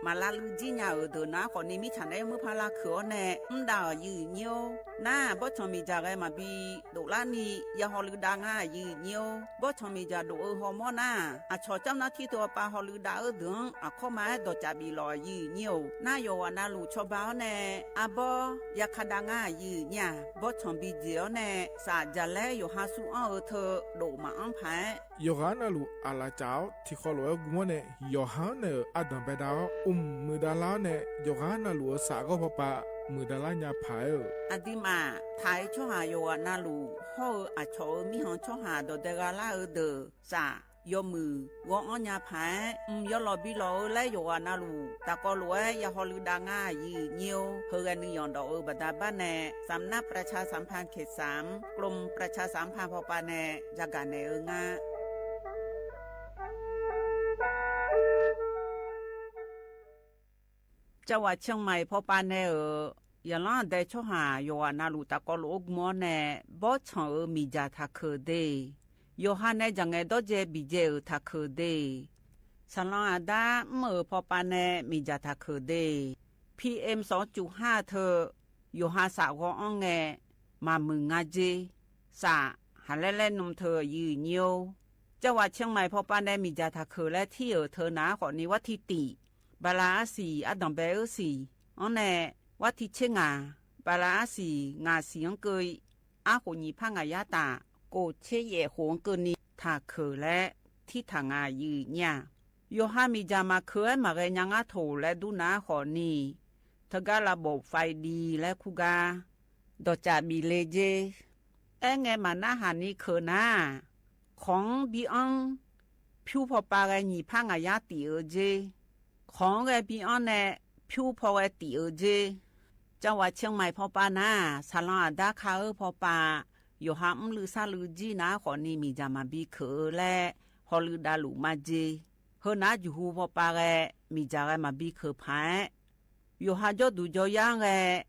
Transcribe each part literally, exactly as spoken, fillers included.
maqlavluiv jir nya-euq deuq nar khawfni mirtsaq naeq-aer muir par lavkeuq-awr nae mr dav-euq aqyuif aqnyir-or. Nar-aq, bawrtsanq miqdzaq ghae maqbi dovlar ni ya hawluiv dav ngar aqyuif aqnyir-or. Bawrtsanq miqdzaq dov-eu hawmawr nar-aq, aqcawq camr nar tir teu-awr pav hawluiv dav-eu deuq-anr aqkawr ma-aer dawqcaev biflawq aqyuif aqnyir-or. Nar yawqghaq navluf cawba-awr nae arbawr ya ka dav ngar aqyuif aqnyir-aq, bawrtsanq bi dzaeq-awr nae saf jaqlaer yawqha sur anr-eu teu dof maqanr paq-aer, yawqghaq navluf aqlaf caf-awr tiqkhawv lof-aer gm-awr nae, yawqha-anr naeq-euq ardanq baedav-awr, mq muiqdav lar-awr nae, yawqghaq navluf-euq saf ghawr paw pav muiqdav lar nya paq-aer-euq. Aqduimaf taq-euq tsawrhaq yawqghaq navluf hawr-eu aqcawq-euq mirkhanq tsawrhaq dawqdae gha lar-eu deuq saf yawmuiq ghawr-anr nya paq-aer, mq yawlawq bi lawq-eu laer yawqghaq navluf tafkawv lof-aer ya hawluiv dav ngar aqyuif aqnyir-or. Heughae nuiyanq dawf-eu baqda bar nae, samnar ประชาสัมพันธ์ เขตสาม กรมประชาสัมพันธ์ พป nae yagaq naeq-eu ngar. Cavghwaq Ciangmaiq pawpav nae-euq yaqlanr aqdae tsawrhaq yawqghaq navluf tafkawv lof-aer gm-awr nae, bawrtsanq-euq miqdzaq taqkeuq de, yawqha nae dzaq ngaeq dawrdzae biqdzae-euq taqkeuq de, saqlanr aqda mr-euq pawpav nae miqdzaq taqkeuq de, P M sawqcuf har teu yawqha saf ghawr-anr ngae maqmuiq nga jer. Saf haqlaer laer nm teu aqyuif aqnyir-or. Cavghwaq Ciangmaiq pawpav nae miqdzaq taqkeuq laer tir-euq teu nar khawfni warti tif, bala arsiq ardanq bae-eu siq-anr nae, warti tser ngaq, bala arsiq ngaq siq-anr keuv arkhof nyiq par ngaq yar taf, kof tser yaef khof-anr keuvni taqkeuq laer tirtaq nga aqyuif aqnyir-aq. Yawqha miqdzaq maqkeuq-aer maqghae nya ngar toq laer dur nar khawfni, teugar ระบบไฟดี laer kur gar dawqcaf bif le jer. Aerngae maqnarhaq ni keuq nar-aq, kawq-anr bi anr, pyur pawpav ghae nyiq par ngaq yar tif-eu jer. Kawq-anr ghae bi anr nae pyur paw ghae tif-eu jer. Cavghwaq Ciangmaiq pawpav nar-aq, saqlanr aqda ka-eu pawpav, yawqha mrluiv sarluiv jir nar khawfni miqdzaq maqbi keuq-eu laer hawluiv davluf majeq. Heunar juqhu pawpav ghae miqdzaq ghae maqbi keuq paq-aer, yawqha jawrduq jawryar-anr ghae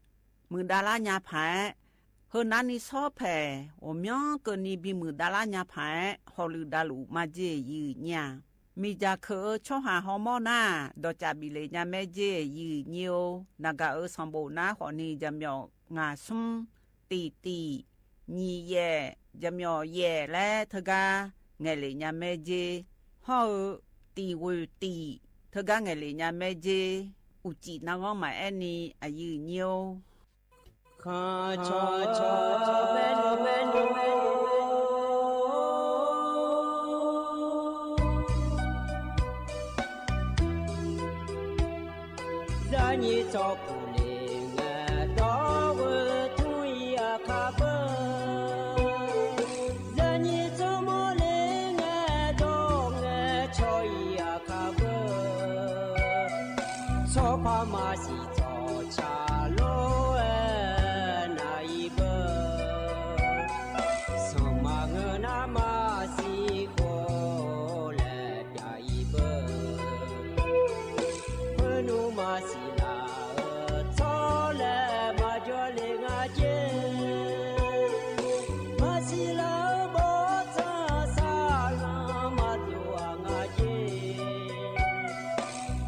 muiqdav lar nya paq-aer, heunar ni sawr paeq ghawqmyanr keuvni bimuiq davlar nya paq-aer hawluiv davluf majeq aqyuif aqnyir-aq. Miqdzaq keuq-eu tsawrhaq hawmawr nar-aq, dawqcaf bif lef nya mae jer aqyuif aqnyir-or. Naqgaq-euq sanqbof nar khawfni jaqmyawf ngaq smr, tif tif, nyiq yaef, jaqmyawf yaef laer teugar ngaeqlef nya mae jer. Hawr-eu tif ghoeq tif teugar ngaeqlef nya mae jer. Uqcif narghanr maqaer ni aqyuif aqnyir-or. Khanqcawq cawq bae nmr bae nmr bae nmr. Zaqnyiq tsawrkuq le ngae dawr ghoe tmr-ir aqkar beu. Zaqnyiq tsawrmawr le ngae dawr ngae caw-ir aqkar beu. Tsawrpar maqsiq tsawrca lof-aer nav-ir beu. Sanqma ngeur nar maqsiq khof laer pyav-ir beu. Khoernmr maqsiq laf-eu tsawrlaeq maqjawr le nga jer. Maqsiq laf-eu bawrtsanq saqlanr maqdov-aq nga jer.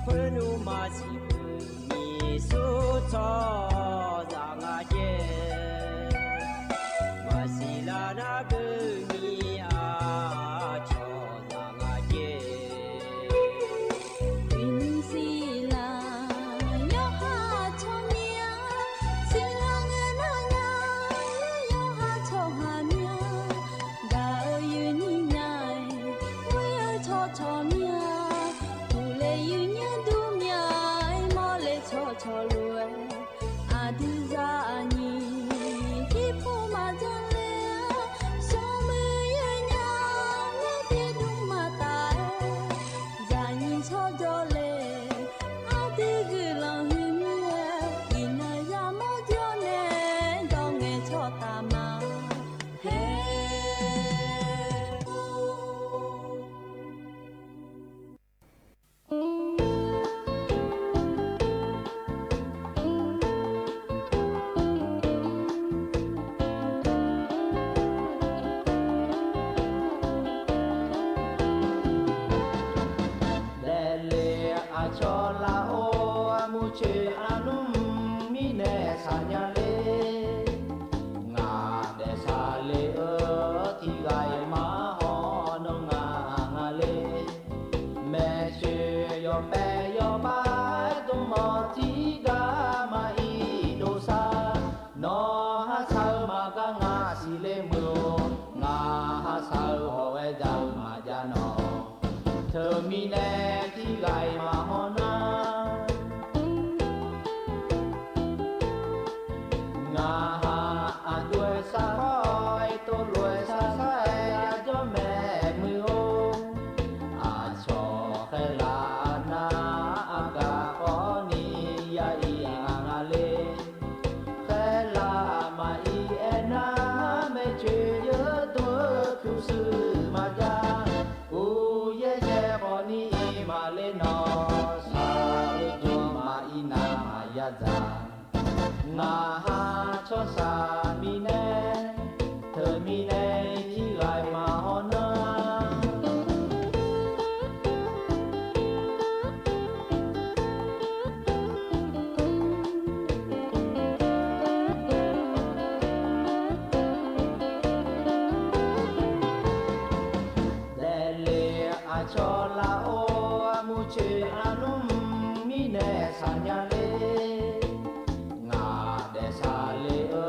Khoernmr maqsiq beu nyiq sur tsawrhaqzaq nga jer. Maqsiq laf nar beu nyiq aqcawq zaq nga jer. Iqnymr siqlar yawqha tsawrmyanr, siqlar ngae nar nya yawqha tsawrhaq myanr. Gaq-eu yawnyir nya-aer, ghoer-eu tsawrcawq myanr, uqle yawnyir dur myanr-aer, mawrle tsawrcawq lof-aer, Coeq arnmr mirnae saqnya ler. Ngaq daef saqle-eu tiqghaq-iq maqhaw nan ngaq nga ler. Maeqtsoeq yawqpaev yawqpav dmrmawq tiqgar maqiq dovsar. Nawq ha saq-eu maqgar ngaq siqle muiq-or. Ngaq ha saq-eu hawq ghae dzaq-eu maqjav nawq. Teumirnae tiqghaq-iq maqhaw nar. Ngaq ha aqdui-aer sarkawr-aer tov lof-aer sarsar-aer yajawr maeq muiq-or. Aqcawq khaerlaf nar aqgaf khawf ni ya iq nga nga ler. Khaerlaf maqiq aernar, maeqtsoeq yeur dmr-eu pyurshuir maqjav. Uqyaer yaer khawf ni iq maqle nawq, saq-eu jawr maqiq nar maqya dzaq. Ngaq ha tsawrshaq mirnae, teumirnae tiqghaq-iq maqhaw nar. Daefle aqcawq laf-or, armur coeq arnmr mirnae saqnya ler. Ngaq daef saqle-eu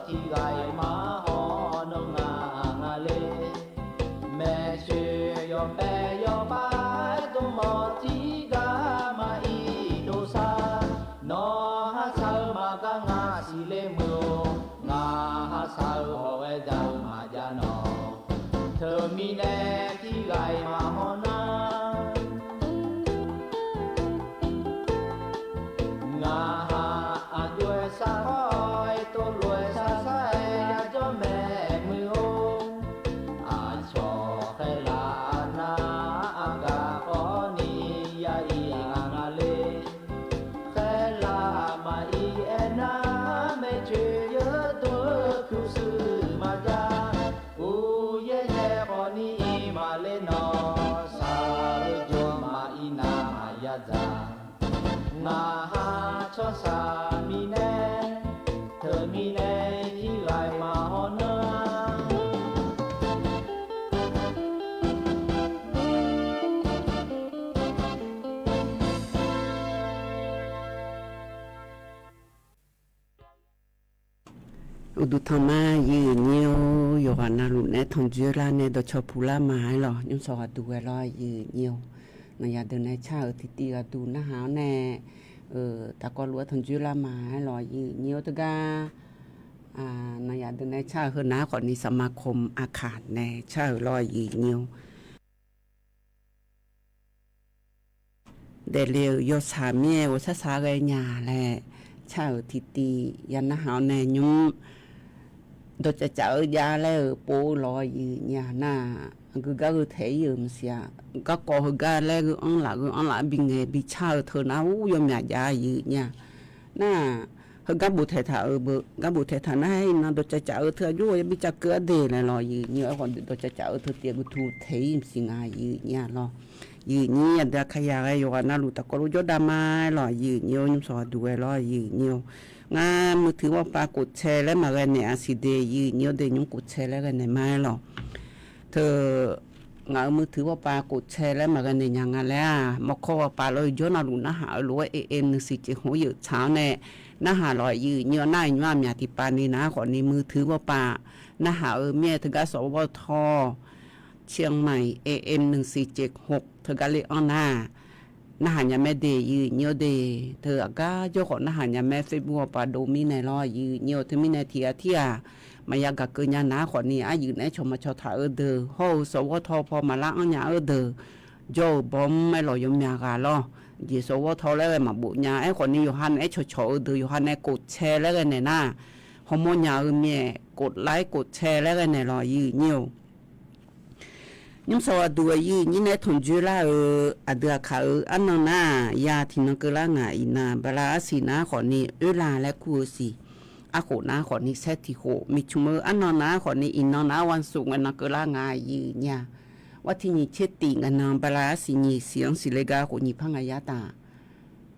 tiqghaq-iq maqhaw nan ngaq nga ler. Maeqtsoeq yawqpaev yawqpav dmrmawq tiqgar maqiq dovsar. Nawq ha saq-eu maqgar ngaq siqle muiq-or. Ngaq ha saq-eu hawq ghae dzaq-eu maqjav nawq. Teumirnae tiqghaq-iq maqhaw nar. Ngaq ha aqdui-aer sarkawr-aer tov lof-aer sarsar-aer yajawr maeq muiq-or. Aqcawq khaerlaf nar aqgaf khawf ni ya iq nga nga ler. Khaerlaf maqiq aernar, maeqtsoeq yeur dmr-eu pyurshuir maqjav. Uqyaer yaer khawf ni iq maqle nawq, saq-eu jawr maqiq nar maqya dzaq. Ngaq ha tsawrshaq mirnae, teumirnae tiqghaq-iq maqhaw nar. Uqduq tanq ma, yiq nyir-or, yawqghaq navluf naeq-aer tanqjoer lar nae dawqcawq puq lar ma-aer lawq, nymrsawq ghaqduq ghae lawr, yiq nyir-or. Naqyaq deuq nae car-euq tiqtiv ghaqduq narhaq-awr nae, tafkawv luf-aer tanqjoer lar ma-aer lawq, yiq nyir-or. Teugar naqyaq deuq nae car-euq heunav-aer khawf ni สมาคมอาข่า nae car-euq lawr, yiq nyir-or. Daefle-euq yawshaq mir-aer ghawqshar shaq ghae nya laer car-euq tiqtiv ya narhaq-awr nae nymr dawqcav caf-eu jav laer-euq pov-eu lawq, yiq nyir-a nar, aqgeu gar gheu taeq-ir-euq maqsiq-a. Garkawv heugar laer gheu anr laf gheu anr laf-aer bingaeq bicar-eu teu nar-ur yawmyaq jav, yiq nyir-a nar, heugar bof taeqtaq-euq beu gar bof taeqtaq nar-aer iqnan dawqcav caf-eu teu aqjox-aer bicav keuv-ar de laer lawq, yiq nyir-or. Aerkhawf dawqcav caf-eu teu tiq aqgeu tu taeq-ir maqsiq nga, yiq nyir-a lawr. Yiq nyir aqdui Aqkaqyaq ghae yawqghaq navluf tafkawv lof jawrdav ma-aer lawq, yiq nyir-or. Nymrsawq ghaqduq ghae lawr, yiq nyir-or. Ngar มือถือ bawqpav กดแชร์ laer maqghae naeq-a siq de, yiq nyir-or. De nymr กดแชร์ laer ghae naeq ma-aer lawq. Teu ngaq-euq มือถือ bawqpav กดแชร์ laer maqghae naeq nya nga laer-aq, mawrkawr bawqpav lawr-eu jawr navluf narhaq-eu lof-aer A M หนึ่งสี่เจ็ดหก yeuq tsaq-awr nae narhaq lawq, yiq nyir-or. Nar-iq nymr aqmyaq tiqpav ni nar khawf ni มือถือ bawqpav narhaq-eu mir-aer teugar สวท. เชียงใหม่ A M หนึ่งสี่เจ็ดหก teugar ler-anr nar, narhaq nya mae de, yiq nyir-or. De teu aqgar jawr khawf narhaq nya mae, Facebook bawqpav dov mirnae lawr, yiq nyir-or. Teumirnae tiq ghaq tir-aq, maqya gaq keuv nya nar khawf ni aryuif naeq-aer cawq maqcawq taq-eu deuq hawr-eu สวท. paw maqlar anr nya-eu deuq jawr-euq bawr mr-aer lawq, yawmyaq ghaq lawr. Jeq สวท. laer ghae maqbof nya. Aerkhawf ni yawqha naeq-aer cawqcawq-eu deuq yawqha nae กดแชร์ laer ghae naeq nar, hawmawr nya-eu mir-aer กดไลค์ กดแชร์ laer ghae naeq lawq, yiq nyir-or. Nymrsawq ghaqduq ghae yiq nyir nae tanqjoer lar-eu aqdui Aqkaq-euq arnan nar-aq, ya tiqnan keuvlar ngaq iqnan bala arsiq nar khawf ni oerla laer kur-eu siq. Arkhof nar khawf ni saer tiq khof miqcmq-eu arnan nar khawf ni iqnan nar-aq วันศุกร์ ngae nan keuvlar nga, yiq nyir-a. War tiq nyiq tser tiq ngae nan bala arsiq nyiq siq-anr siqle gar khof nyiq par ngaq yar taf.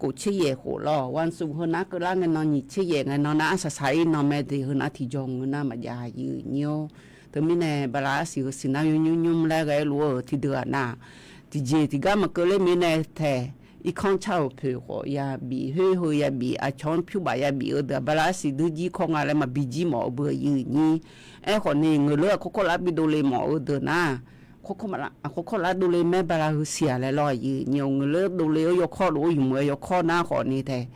of tser yaef khof lawr, วันศุกร์ heunar keuvlar ngae nan nyiq tser yaef ngae nan nar arsaq saq-ir nan mae de, heunar tiqjawr ngeur nar maqjav-a yif nyir-or. Teumirnae bala arsiq heusiq nar yawr nymr nymr laer ghae-aer lof-eu tiqdeuq-aq nar, tiqjeq tiqgar maqkeuv ler mirnae taeq, irkanr car-euq poeq khawf yabif, khoer heu yabif, aqcawq-anr pyur baf yabif-eu deuq-aq bala arsiq duijir kawr nga laer maqbi jir mawf-eu beu yif nyir. Aerkhawf ni ngeuqleur aqkawr kawr lar bi dovle mawf-eu deuq nar, aqkawr kawr lar dovle maer bala heusiq-aq laer lawr yif nyir-or. Ngeuqleur dovle-eu yawkawr lof-aer yawmuiq-eu yawkawr nar khawf ni taeq,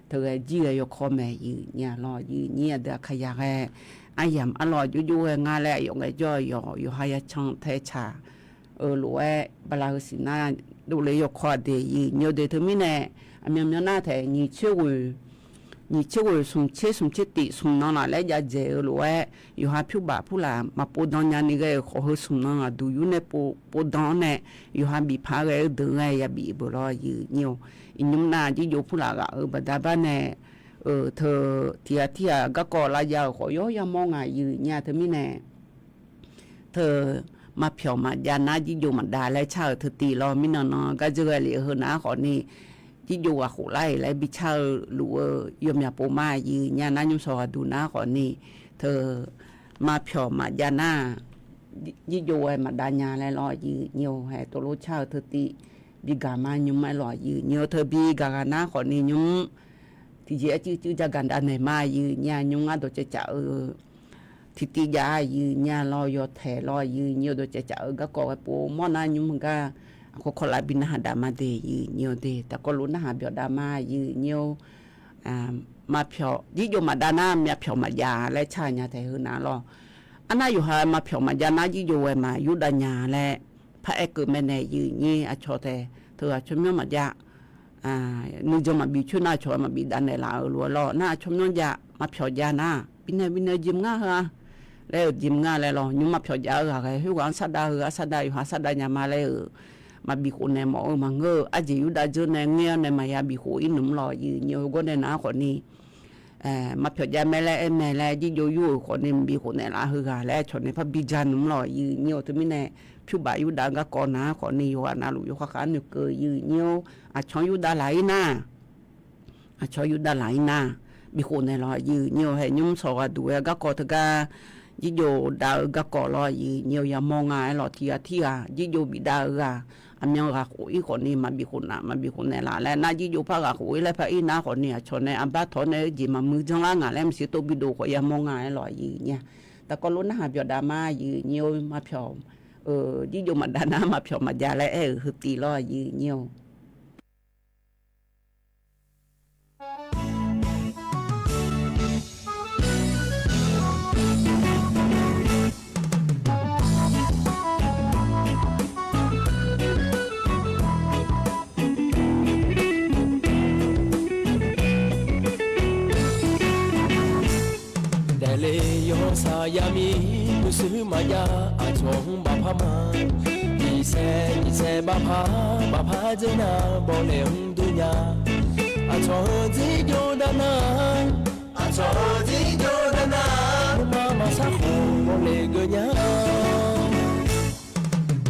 teughae jir ghae yawkawr mae yif nyir-a lawr yif nyir. Aqdui aqkaqyaq ghae aryamq arlawr jovjov ghae nga laer aqyawf ngaejawr aqyawf yawqha yacan tae tsaq-eu lof-aer bala heusiq nar dovle yawkawr-a de yif nyir-or de. Teumirnae aqmyanmyan nar taeq nyiq tser ghoeq, nyiq tser ghoeq smq tser smq tser tif smq nan laf laer jav dzaeq-eu lof-aer yawqha pyur baf purlaf maqpov dan nyani ghae-euq khawf heu smq nan aqduq yur nae pov dan-anr nae yawqha bif paq ghae-eu deuq ghae yabif beuq lawr yif nyir-or. Iqnymr nar jirjov purlaf ghaq-euq baqda bar nae, eu, teu tiqghaq tirghaq garkawv lavjav-euq khawf yawr yamawr ngaq yif nyir-a. Teumirnae teu maqpyawq maqjav nar jirjov maqdav laer car-euq teutiv lawr mirnan nan gar dzeur ghae lef-eu heunar khawf ni, jirjov ghaq khof lar-iq laer bi car-eu luf-eu yawmyaq pov ma yif nyir-a. Nar nymr sawq ghaqduq nar khawf ni, teu maqpyawq maqjav nar jirjov ghae maqdav nya laer lawr yif nyir-or. Haeq tov lof car-eu teutiv bi gaq ma nymr-aer lawr yif nyir-or. Teu bi gaq ghaq nar khawf ni nymr tiqjeq arcuiv cuiv jagaq dav naeq ma yif nyir-a. Nymr ngar dawqcaev caf-eu tiqtiv jav yif nyir-a lawr yawtaeq lawr yif nyir-or. Dawqcaev caf-eu garkawv ghae pov mawr nar nymr gar aqkawr kawr lar bi narhaq dav ma de yif nyir-or de. Taqkawv lof narhaq byawq dav ma yif nyir-or. Maqpyawq jirjov maqdav nar maqpyawq maqjav laer car nya taeq heunar lawr. Arnar yawqha maqpyawq maqjav nar jirjov ghae maqyur dav nya laer paraer keuv mae nae yif nyir aqcawq taeq teu aqcawq myanr maqjav nuijan maqbi coer nar aqcawq-aer maqbi dav naeqlaf-euq lof-aer lawr. Nar aqcawq myanr jav maqpyawq jav nar binae binae jeq mr ngar heu-a laer-euq jeq mr ngar laer lawr. Nymr maqpyawq jav-eu ghaq ghae khoerghaq-anr sar dav heu-a sar dav yawqha sar dav nya ma laer-euq maqbi khof naeq mawf-eu maqngeur-eu arjeq yurdav dzeur nae ngaer-awr nae maqya bi khof-ir nmr lawr yif nyir-or. Heugawr nae nar khawf ni maqpyawq jav mae laer aer mae laer jirjov yur-euq khawf ni maqbi khof naeqlaf heughaq laer aqcawq nae parbi ja nmr lawr yif nyir-or. Teumirnae pyur baf yurdav-eu garkawv nar khawf ni yawqghaq navluf yawkhav khav-anr noeqkeuv yif nyir-or. Aqcawq-anr yurdav laq-ir nar aqcawq yurdav laq-ir nar bi khof naeq lawr yif nyir-or. Haeq nymr sawq ghaqduq-aer garkawv teugar jirjov dav-eu garkawv lawr yif nyir-or. Yamawr nga-aer lawr tiqghaq tirghaq jirjov bifdav-eu ghaq aqmyan ghaq khof-ir khawf ni maqbi khof naf maqbi khof naeqlaf laer nar jirjov par ghaq khof-ir laer par-ir nar khawf ni aqcawq nae arbar tawq-awr nae-eu jeq maqmuiq janrlar ngaq laer maqsiq tov bi dov khawf yamawr nga-aer lawr yif nyir-a. Taqkawv lof narhaq byawq dav ma yif nyir-or. Maqpyawq jirjov maqdav nar maqpyawq maqjav laer aer-euq heutiv lawr yif nyir-or. Daefle yawsaq yamir nuishuir maqjav aqcawq-anr bafpar ma. Nyiqsaeq nyiqsaeq bafpar bafpar dzeur nar bawle-anr durnya. Aqcawq-eu jirjov dav nar, aqcawq-eu jirjov dav nar, nuima maqsar khof bawle geur nya.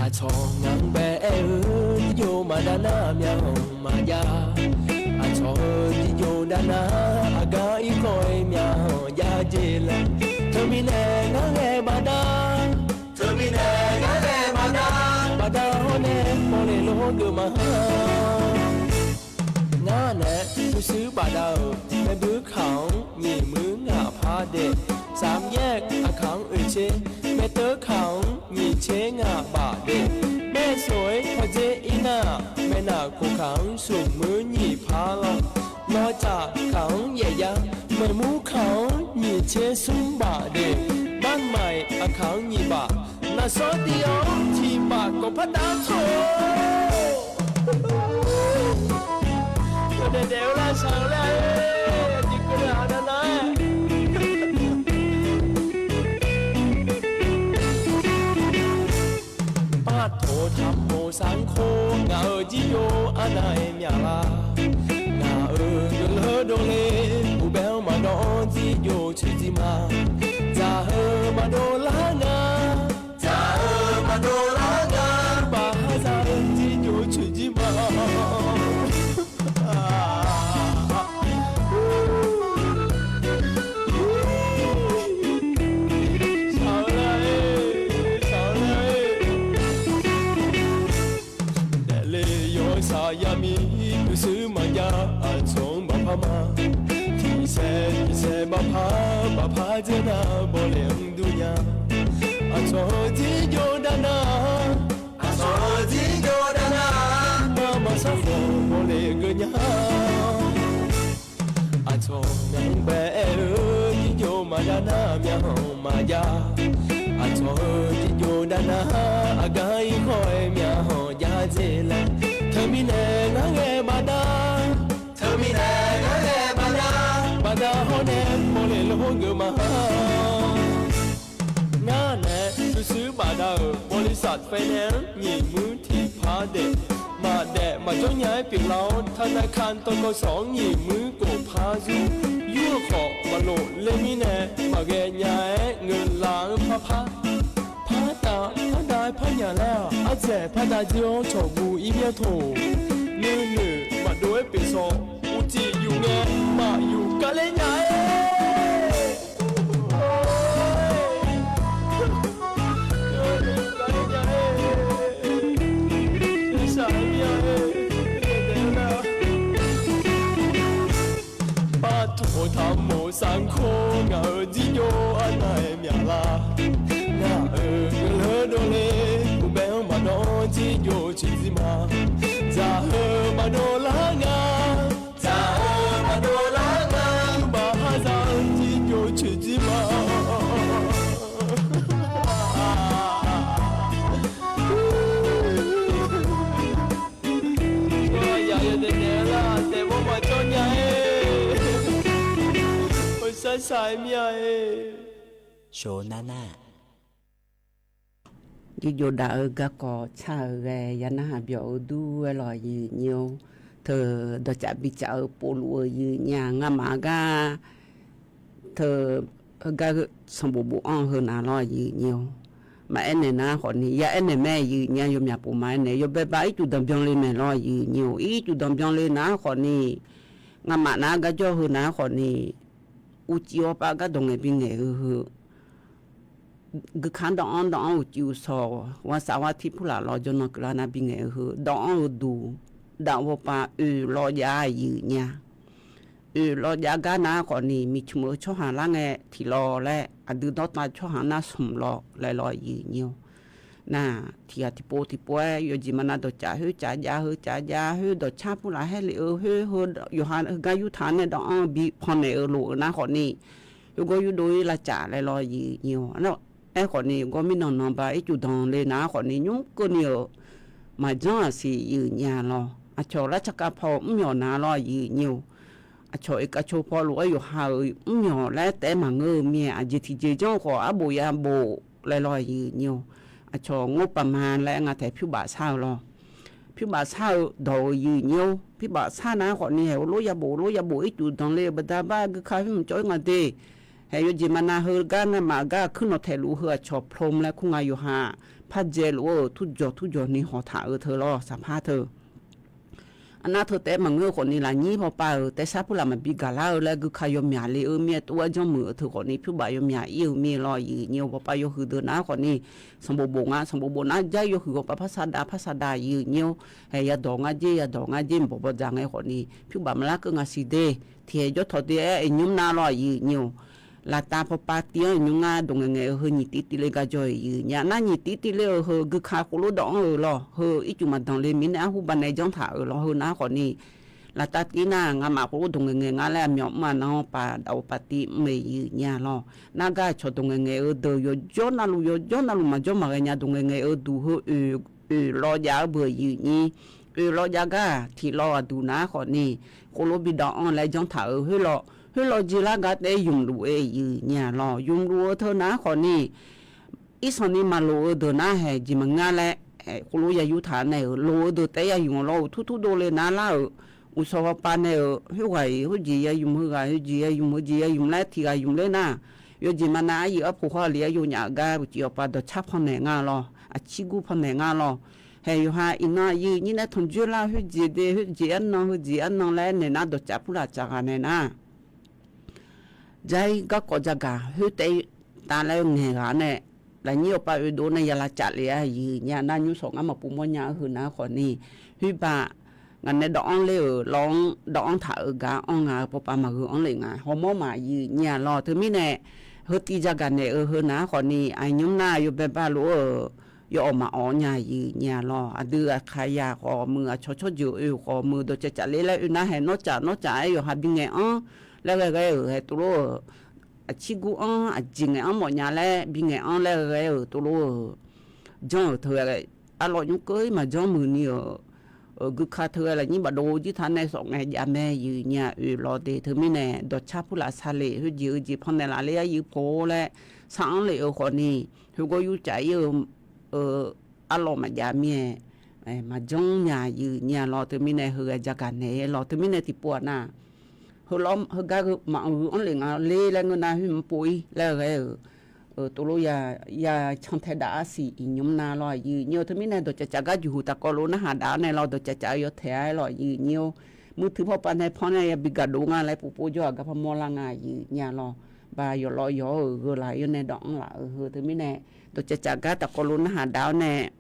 Aqcawq ngaq-anr bae aer-eu jirjov maqdav nar myavkhanq maqjav. Aqcawq-eu jirjov dav nar aqgar irkawv-aer myavkhanq jav jeq laer. Teumirnae ngar ghae baqda, teumirnae ngar ghae baqda, baqda hawr nae mawrle lor geuf ma. Ngar nae nuishuir bafdav-euq maerbuir kaq-anr nyiq muir ngaq par daef, สามแยก aqkaq-anr oeq tser, maeqteuv kaq-anr nyiq tser ngaq baf daef, maeqsoq-aer hawdzer ir nar, maeqnaq kof kaq-anr smq muir nyiq par lawr, lawcaf kaq-anr yaef yar, maeqmur kaq-anr nyiq tser smr baf daef, บ้านใหม่ aqkaq-anr nyiq baf, naqsawr diq-awr tiq baf kawv par dav tawq-or. Yawdaef daef-eu lar shaq-eu lar-aer, aqjeq keuvle-aq nar nar-aer. Partaq taqmoq sar-anr khor ngaq-euq jirjov arnav-aer myaq lar. Ngaq-euq guiqlanq dovle uqbae-anr maqdawv-anr jirjov tsoeqdzir ma. Dzaq-eu maqdov lar nga, dzaq-eu maqdov lar nga, baq har za-eu jirjov tsoeqdzir ma. jav, aqcawq-anr maqpar ma. Tiqsaer tiqsaer maqpar maqpar dzer nar, bawle-anr dur nya. Aqcawq-eu jirjov dav nar, aqcawq-eu jirjov dav nar, nuima maqsar khawf bawle geur nya. Aqcawq myaq-anr bae-aer-eu jirjov maqdav nar, myaqhanq maqjav. Aqcawq-eu jirjov dav nar, aqgar irkhawf-aer myaqhanq jav dzer laer. Teumirnae ngar ghae baqda, teumirnae ngar ghae baqda, baqda hawr nae bawle lor geuf ma. Ngar nae shuir shuir bafdav-euq บริษัทไฟแนนซ์ nyiq muir tiqpar daef, maqdaef maqjawr nya-aer pyeuflar-awr, ธนาคาร ทกส nyiq muir kof par zur. Yur-eu khawf maqlof ler mirnae, maqghae nya-aer ngeur lar-anr par par, par dav par dav-aer par nya laer-aq, ardzaeq par dav dzer-awr cawqguv ir mir-a toq. Nuinoeq maqdov-aer pyeuf sawq, uqcif yuf ngae maqyuf kar ler nya-aer. Par taq taqmoq sarkawr ngaq-euq jirjov arnav-aer myaqlar. Ngaq-euq guiqlanq dovle, uqbae-anr maqdawv-anr jirjov coeqdzir ma. Dzaq heu maqdov lar nga, dzaq heu maqdov lar nga. Baqhazaq-anr jirjov coeqdzir ma. Yawdaef daef-eu lar, daefmawr maqjawr nya-aer, hawsar sar-aer mir-a-aer. Shawr nar nar, jirjov dav-eu garkawv car-eu ghae ya narhaq byawq-eu dur-aer lawq, aqyuif nyir-or. Teu dawqcaf bicaf-eu povluf-eu aqyuif nyir-a, ngamaf gar teu heugar sanqbof bofanr-eu heu nav lawr, aqyuif nyir-or. Maqaer naeq nar khawfni, ya aer naeq mae, aqyuif nyir-a. Yawmyaq pov maqaer naeq, yawbae bav ircuf danqbyan le mae lawr, aqyuif nyir-or. Ircuf danqbyan le nar khawfni, ngamaf nav-aer gar jawr-eu heu nav khawfni, uqcif hawpav gar dawq ngaeq bingaeq-eu heu, guikaq-anr dawvanr dawvanr uqcif uqsawq, ghawqshaq ghaq tir purlaf lawr jawrnan keuvlar nar bingaeq-eu heu, dawvanr-eu duq, dav hawpav oeq lawr jav-a, aqyuif nyir-a. Oeq lawr jav gar nar khawfni, miqcmq-eu tsawrhaq lar ngae tiq lawr laer, aqdui dawrtav tsawrhaq nar smq lawr laer lawr, aqyuif nyir-or. Nar, tiq ghaq tiqpov tiqpov-aer yawjeq maqnav dawqcaf khoer caf jav heu caf jav khoer dawqcar purlaf haer lef-eu khoer heu, yawqha heugar yurtaq nae dawvanr-eu bi pannaeq-eu lof-eu nar khawfni, yawgawr yurdov-ir lavcaf laer lawr, aqyuif nyir-or. Aerkhawfni, gawr mirnan nan ba ircuf danq le nar khawfni, nymr keuvni-euq maqjanr-aq siq, aqyuif nyir-a lawr. Aqcawq lar tsarkar paw-eu mrmyawq nav lawr, aqyuif nyir-or. Aqcawq oekavco paw lof-aer yawqha-euq mrmyawq laer taef-aer maqngeur-eu mir-aer, aqjeq tiqjeq janr-eu khawf arbof ya bof laer lawr, aqyuif nyir-or. Aqcawq ngor paq ma laer nga taef pyurbaf shar-eu lawr. Pyurbaf shar-eu dawq-euq aqyuif nyir-or. Pyurbaf shar nar khawfni, haeq-eu lof ya bof, lof ya bof ircuf danq le-euq baqda bar guikaq khoer mq cawv-ir nga de. Haeq yawjeq maqnav heugar ngamaf gar kuir nawq taeq luf-eu heu aqcawq prom laer kur nga yawqha pardzae lof-eu turjawq turjawq ni hawq taq-eu teu lawr, saqpar teu. Arnar teu taef-aer maqngeur-eu khawfni, lafnyir pawpav-euq taef sar purlaf maqbi gaqlar-eu laer guikaq yawmyaq le-eu mir-aer tov-aer janrmuiq-eu teu khawfni, pyurbaf yawmyaq ir-eu mir-aer lawr, aqyuif nyir-or. Bawpav yawhuiq deuq nar khawfni, sanqbof bof nga, sanqbof bof nar jar yawhuiq ghawqpav par sar dav par sar dav, aqyuif nyir-or. Haeq yadawq ngar jer yadawq ngar jer mq bawq bawdzaq ngae khawfni, pyurbaf maqlar keuv nga siq de. Tiqhaeq jawr tawq de-aer iqnymr nar lawr, aqyuif nyir-or. Laftav pawpav tiv-anr iqnymr ngar dawq ngaeqngaeq-eu heu nyiq tiv tiv le gar jawr-eu aqyuif nyir-a. Nar nyiq tiv tiv le-eu heu guikaq khof lof dawvanr-eu lawr, heu ircuf maqdanq le mirnae arhu banae janr taq-euq lawr, heu nar khawfni, laftav tiv nar ngamaf khof lof dawq ngaeqngaeq nga laer aqmyawf mr-a nar-anr paf daf-eu paf tiv mr-eu aqyuif nyir-a lawr. Nar gar aqcawq dawq ngaeqngaeq-eu deuq yawjawr navluf yawjawr navluf maqjawr maqghae nya dawq ngaeqngaeq-eu duq heu oeq lawr jav-eu beu aqyuif nyir. Oeq lawr jav gar tiq lawr aqduq nar khawfni, khof lof bi dawvanr laer janr taq-euq khoer lawr, khoer lawr jeq lar gar taef-aer ymq luf-eu aqyuif nyir-a lawr. Ymq luf-eu teu nar khawfni, irsanq ni maqloq-eu deuq nar haeq jeq maqngeur laer, khof lof ya yurtaq naeq-euq loq-eu deuq taef-aer ya ymq-eu lawr, uqtur tur dovle nar lar-euq, uqshawq hawpav nae-euq khoerghaq-iq khoerjeq ya ymq, heughaq khoerjeq ya ymq, heujeq ya ymq laer tiq ghaq ymq ler nar, yawjeq maqnav aryuif arpoq hawr-eu li-aer yawnyaf-eu gar uqcif hawpav dawqcar pannaeq nga lawr, aqcir gur pannaeq nga lawr. Haeq yawqha iqnan aqyuif nyir nae tanqjoer lar khoerjeq de, khoerjeq arnan, heujeq arnan laer naeq nar dawqcaf purlaf caf ghaq naeq nar, jar-ir garkawv jagaq khoer taef-aer tavlaer-eu ngaeq ghaq nae, lafnyir hawpav oedov nae ya lavcaf le-a aqyuif nyir-a. Nar nymr shawq ngar maqpov mawrnya-eu heu nar khawfni, khoerbaq ngaq nae dawvanr ler-euq lawr-anr dawvanr taq-euq gar anr nga-eu pawpav maqgheu anr lef nga. Hawmawr maqyuif nyir-a lawr. Teumirnae, heutiv jagaq naeq-eu heu nav-aer khawfni, aqnymr nar yawbae ba lof-eu yaw awq maqawq nya yuif nyir-a lawr. Aqdui aqkaq yaq khawf muiq, aqcawq tsawrjeuq oe khawf muiq, dawqcaev caf ler laer oe nar hae, nawr caf nawr caf-aer yawqha bingaeq anr laer ghae ghae-euq hae tov lof-euq, aqcir gur anr aqjeq ngaeq anr mawf nya laer bingaeq anr laer ghae ghae-euq tov lof-euq, janr-euq teu ghae arlawr nymr keuv-ir maqjanr muiqni-euq, guikaq teu ghae lafnyir bafdov jir taq nae sawf ngae jav mae yuif nyir-a oe lawr de. Teumirnae dawqcar purlaf saqlef khoerjeq-eu jeq pannaeq laf ler aryuif po laer sar-anr lef-eu khawfni, khoergawr yur caf-ir-eu arlawr maqjav mir-aer maqjanr nya yuif nyir-a lawr. Teumirnae heu ghae jagaq naeq-aer lawr. Teumirnae tiqpov-aq nar, heu lawr heugar maqanr ghuiq anr lef nga ler laer ngeur nar khoer mr pov-ir laer ghae-euq, tov lof ya, ya cantae dav arsiq iqnymr nar lawr yuif nyir-eu. Teumirnae dawqcaev caf gar jeqhuq taqkawv lof narhaq dav-awr nae lawr, dawqcaev caf-eu yawtaeq-aer lawr yuif nyir-or. Muiqtui pawpav nae panr nae yabi gaqdov nga laer povpov jawr-aq gar parmawr lar nga yuif nyir-a lawr. Ba yawqlawr yawq-euq gheu laf yawr nae dawvanr laf-eu heu teumirnae, dawqcaev caf gar taqkawv lof narhaq dav-awr nae,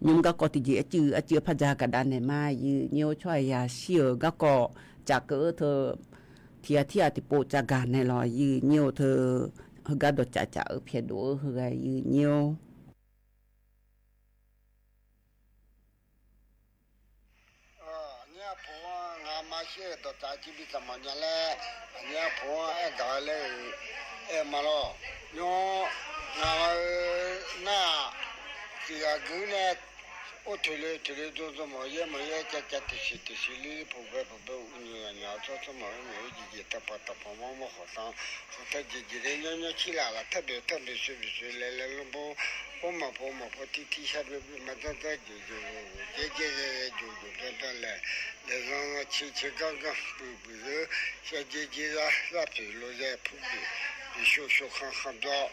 nymr garkawv tiqjeq arcuiv arcuiv parja gaqdav naeq ma yuif nyir-or. Tsawrhaq yaq shir-euq garkawv caf keuv-eu teu tiq ghaq tirghaq tiqpov caf gaq naeq lawr yuif nyir-or. Teu heugar dawqcaev caf-eu pyaeqdov-eu heu ghae yuif nyir-or. Aqnyir arpoq-anr ngaqma shir-euq dawqcaf civ bi taq mawf nya laer, aqnyir arpoq-anr aer gaq-eu laer-euq aer ma lawr. Nymr ngaq-eu nar-aq, tiq ghaq gui nae or toeqle toeqle dzawdzawr mawf yaer mawf yaer cav cav tiqsiq tiqsiq lir puq bae puq bae uqnyoeq aqnyaf-eu tsawr tsawrmawq-aer naeq-aer jeqjeq taqpaq taqpaq mawr mawr khawf tan khawf tan jeqjeq nae nymr nymr cir laf laf tar boeq tar boeq soe boeq soe laev laev lmr bo, or maqpov maqpov tir tir shar byaer byaer ma dzanr dzanr jeqjeq jeqjeq jeqjeq jeqjeq byaer byaer laeq, laeq zanr zanr civ civ ganr ganr buiq buiq zeur, shaevdzer dzer zar zar poeq lof zae pur boeq, boeq shov shov khanq khanq byawr,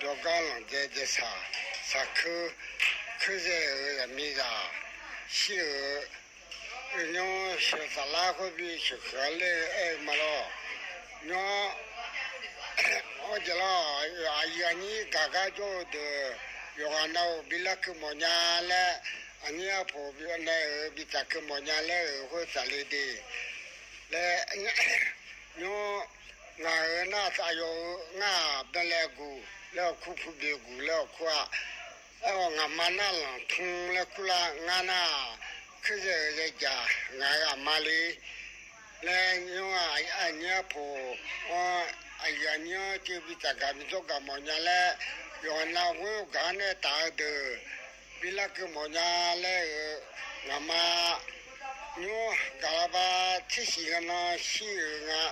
byawr gar lanq dzae dzae saq, saq keur, keur zae-euq zaqmiqzaq shir-euq, nymr sheuq saflar khoer bi sheuq keuq-a ler-eu aer-eu ma lawr. Nymr, awr jeq lawr, aqyuif aqnyir gaq gar jawr-eu deuq yawqghaq nav-euq bi lar keuv mawf nya laer, aqnyir arpoq nae-euq bi taq keuv mawf nya laer-euq khoer safle de laer, nymr ngaq-euq nar aqyawf-euq ngar-aq byanlae guq laer awqkur pu byoe guq laer awqkur-aq, aer-awq ngaqma nar lanq tmr laer kurlar ngar nar-aq, keurzaq-euq yaeqjaq ngaq-euq aqma le laer nymr-aq, aqnyir arpoq-anr aqyuif aqnyir-anr cev bi taq gaq bi dzawr gaq mawf nya laer, yawqha nav ghoer gaq-anr nae taf-eu deuq bi lar keuv mawf nya laer-euq ngaqma nymr gaqlava tser shiq ngae nan shir-euq nga.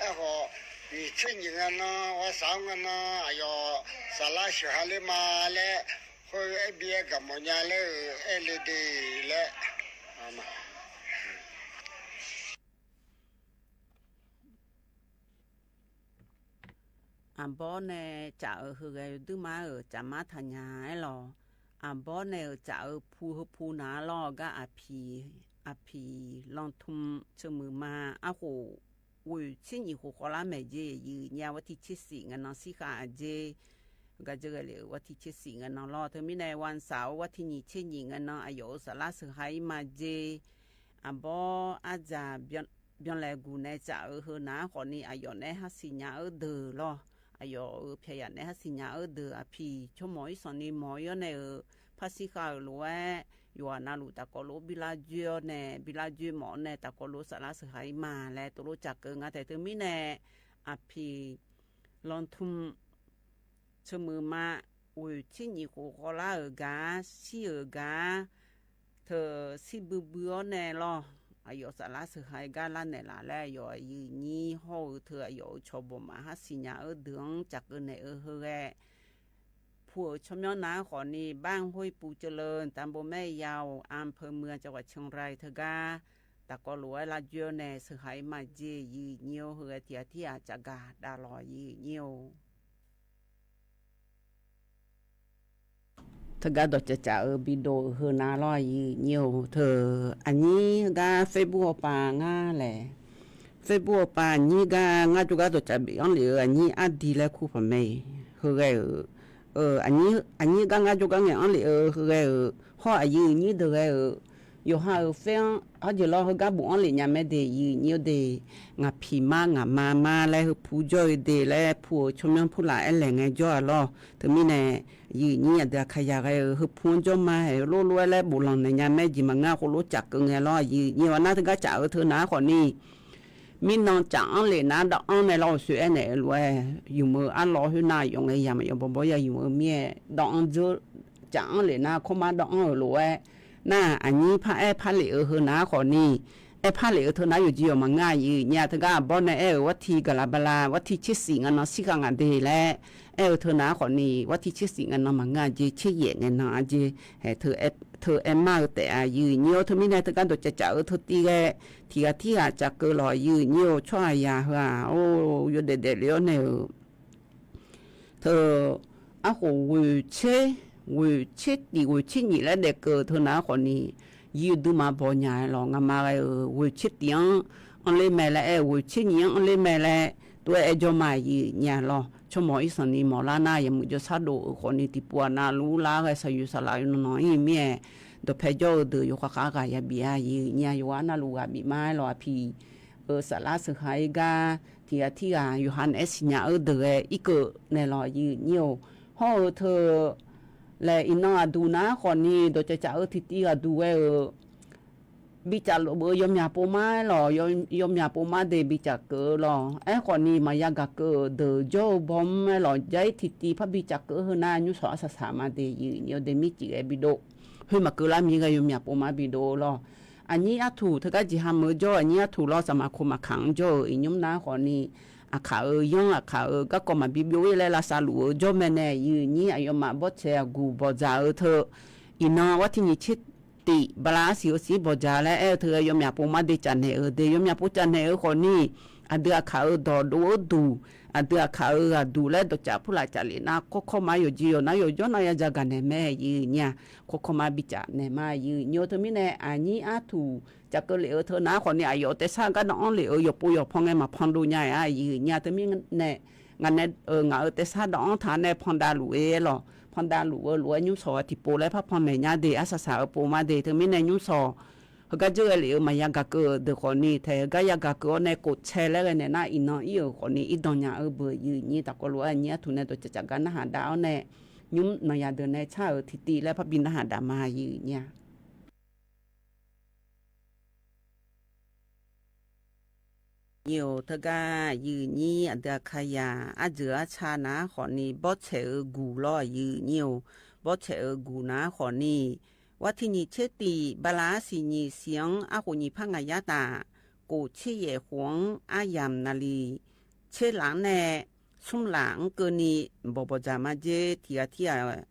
Aerkhawf, nyiq tser nyiq ngae nan ghawqshaq-anr ngae nan aqyawf saflar sheuq ha ler ma laer, khoer aer bi aer gaq mawf nya laer-euq aer le de laer. Aqbawr nae caf-euq heughae-eu duirma-euq cafmar taqnya-aer lawq. Aqbawr nae-euq caf-eu pu heu pu naq-a lawr-eu gar aqpiq, aqpiq lantm teuq muiqma arkhof ghoeq tser nyiq khof khawvlar maeq jeq yuif nya war tiq tser siq ngae nan shir khav-aq jeq. Gar dzeur ghae lef-euq war tiq tser siq ngae nan lawr. Teumirnae วันเสาร์-eu war tiq nyiq tser nyiq ngae nan aqyawf-euq saflar sheuq ha-ir ma jeq. Aqbawr ardzaq byanlaeq guq nae caf-eu heu naq-ar khawfni aqyawf nae har siqnya-eu deuq lawr. Aqyawf-euq pyaq yaf nae har siqnya-eu deuq aqpiq tsawrmawq-ir sanqni mawq-ir-awr nae-euq par shir khav-euq lof-aer yawqghaq navluf tafkawv lof-aer bi lar dzoer-awr nae bi lar dzoer mawf-awr nae tafkawv lof-aer saflar sheuq ha-ir ma laer tov lof caf keuv nga taeq. Teumirnae aqpiq lantm teuq muiqma ghoeq tser nyiq khof khawvlar-euq gar shir-euq gar teu shir buibui-awr nae lawr. Aqyawf saflar sheuq ha-ir gar lar naeqlaf laer aqyawf aqyuif nyir hawr-eu teu aqyawf-euq cawqbawq maf har siqnya-eu deuq-anr caf keuv naeq-eu heughae pu-euq tsawrmyanr nav-ar khawfni บ้านห้วยปูเจริญ ตำบลแม่ยาว อำเภอเมือง จังหวัดเชียงราย teugar tafkawv lof-aer lar dzoer-awr nae sheuq ha-ir ma jeq yuif nyir-or. Heughae tiq ghaq tir ghaq caf gaq dav lawq yuif nyir-or. Teugar dawqcaf caf-eu bidov-euq heu nav lawr yuif nyir-or. Teu aqnyir gar Facebook hawpav ngar laeq, Facebook hawpav aqnyir gar ngar jawrgar dawqcaf bif-anr lef-eu aqnyir ardi laer kur paq mae. Heughae-euq aqnyir gar ngar jawrgar ngaeq-anr lef-eu heughae-euq hawr aqyuif nyir deuq ghae-euq yawqha-euq fair-anr arjeuq lawr heugar bofanr lef nya mae de, yiq nyir-eu de. Ngaq piq mar ngaq ma mar laer heu pu jawr-eu de laer pu-euq tsawrmyanr purlaf aer laeq ngae jawr-a lawr. Teumirnae yiq nyir aqdui aqkaqyaq ghae-euq heu pu-anr jawr ma haeq-eu lor lof-aer laer boflanq naeq nya mae jeq maqngeur-a khov lof caf keuv ngae lawr. Yiq nyir-eu arnar teugar caf-eu teu nar khawfni mirnan caf-anr lef nar dawv-anr nae lawr-euq soe aernaeq-eu lof-aer, yumq-eu arlawr khoernar yawf ngae yamq yawf bawbawr ya yumq-eu mir-aer dawv-anr dzeur, caf-anr lef nar kawrmar dawv-anr-euq lof-aer, nar aqnyir par aer par lef-eu heu nar khawfni, aer par lef-eu teu nar yawqjeq yawq maqngeur-a. Yiq nyir-a teugar aqbawr nae aer-euq warti gaqlaq bala warti tser shif ngae nan shir khav ngaq de laer aer-eu teu nar khawfni, warti tser shif ngae nan maqngeur-a jeq, tser yaef ngae nan-a jeq, teu aer mar-eu taef-a. Yiq nyir-awr teumirnae teugar dawqcaf caf-eu teu tiv ghae tiq ghaq tirghaq caf keuv lawq. Yiq nyir-eu tsawrhaqzaq heu-aq, or, yawdaef daefle-awr nae-euq teu arkhof ghoeq tser, ghoeq tser tif ghoeq tser nyif laer daef keuv-eu teu nar khawfni, yir-eu duima baw nya-aer lawq. Ngamaf ghae-euq ghoeq tser tif-anr anr ler mae laer aer-eu, ghoeq tser nyif-anr anr ler mae laer tov-aer aer jawr ma. Yiq nyir-a lawr, tsawrmawq irsanq ni mawq lar nar yawmuiq jawrshar dov-euq khawfni tiqpov-aq navluf lar ghae saqyuif saqlaf yawqnan nan ir-eu mir-aer, dawqpae jawr-eu deuq yawkhav khav ghaq ya bif-a. Yiq nyir-a yawqghaq navluf ghaq bif ma-aer lawq. Aqpiq-euq saflar sheuq ha-ir gar tiq ghaq tirghaq yawqha naeq-aer siqnya-eu deuq ghae irkeuv naeq lawq. Yiq nyir-or, hawr-eu teu laeq iqnan aqduq nar khawfni dawqcaf caf-eu tiqtiv ghaqduq ghae-euq bicaf luf-eu yawmyaq pov mar-aer lawq, yawmyaq pov mar de bicaf keuv-eu lawq. Aerkhawfni maqya gaq keuv-euq deuq jawr-eu bawm-aer lawq, jar-ir tiqtiv parbi caf keuv-eu heu nar nymrshawq arsaq saq ma de. Yiq nyir-eu de mircif ghae bidov, khoer maqkeuv lar mir ghae yawmyaq pov mar bidov-eu lawq. Aqnyir artuq teugar jeqha meuq-eu jawr-eu aqnyir artuq lawr saqmaq koq maqkaq-anr jawr-euq iqnymr nar khawfni, aqkaq-euq yanr aqkaq-euq garkawv maqbi byov-ir laer lavsav luf-eu jawr mae nae. Yiq nyir aqyawfmaf bawrtsaeq aqguq bawqdzaq-eu teu iqnan warti nyiq tser tif bala arsiq-eu siq bawqdzaq laer aer-eu teu ghae yawmyaq pov mar de caf naeq-euq de, yawmyaq pov caf naeq-eu khawfni, aqdui aqkaq-euq dawqdov-eu duq, aqdui aqkaq-euq ghaqduq laer dawqcaf purlaf caf lef nar kawrkawr mar yawqjeq yawq nar yawqjawr nar ya dzaq gaq naeq mae. Yiq nyir-a kawrkawr mar bicaf naeq ma. Yiq nyir-eu teumirnae aqnyir artuq caf keuv lef-eu teu nar khawfni aqyawf-euq taef sar gar dawv-anr lef-euq yawqpov yawqpan ngae maqpan dov nya-a. Yiq nyir-a teumirnae ngaq nae-euq ngaq-euq taef sar dawv-anr taq nae pandav luf-eu lawq, pandav luf-eu lof-aer nymrshawq-a tiqpov laer parpan maeq nya de, arsaq saq-eu pov mar de. Teumirnae nymrshawq heugar dzeur ghae lef-eu maqya gaq keuv-euq deuq khawfni taeq heugar ya gaq keuv-awr nae kof tsae laer ghae naeq nar iqnan ir-euq khawfni irdan nya-eu beuq. Yiq nyir taqkawv lof-aer aqnyir artuq nae dawqcaf caf gar narhaq dav-awr nae nymr nanqyaq deuq nae tsar-euq tiqtiv laer parbi narhaq dav ma. Yiq nyir-a. Nyiq-or teugar yiq nyir aqdui aqkaqyaq arjeuq arca nar khawfni bawrtsaeq-eu guq lawr. Yiq nyir-or bawrtsaeq-eu guq nar khawfni, warti nyiq tser tif bala arsiq nyiq siq-anr arkhof nyiq par ngaq yar taf, kof tser yaef khof-anr aryamq naqliq tser laf-anr nae smr laf-anr keuvni bawq bawqdzaq ma jer tiq ghaq tirghaq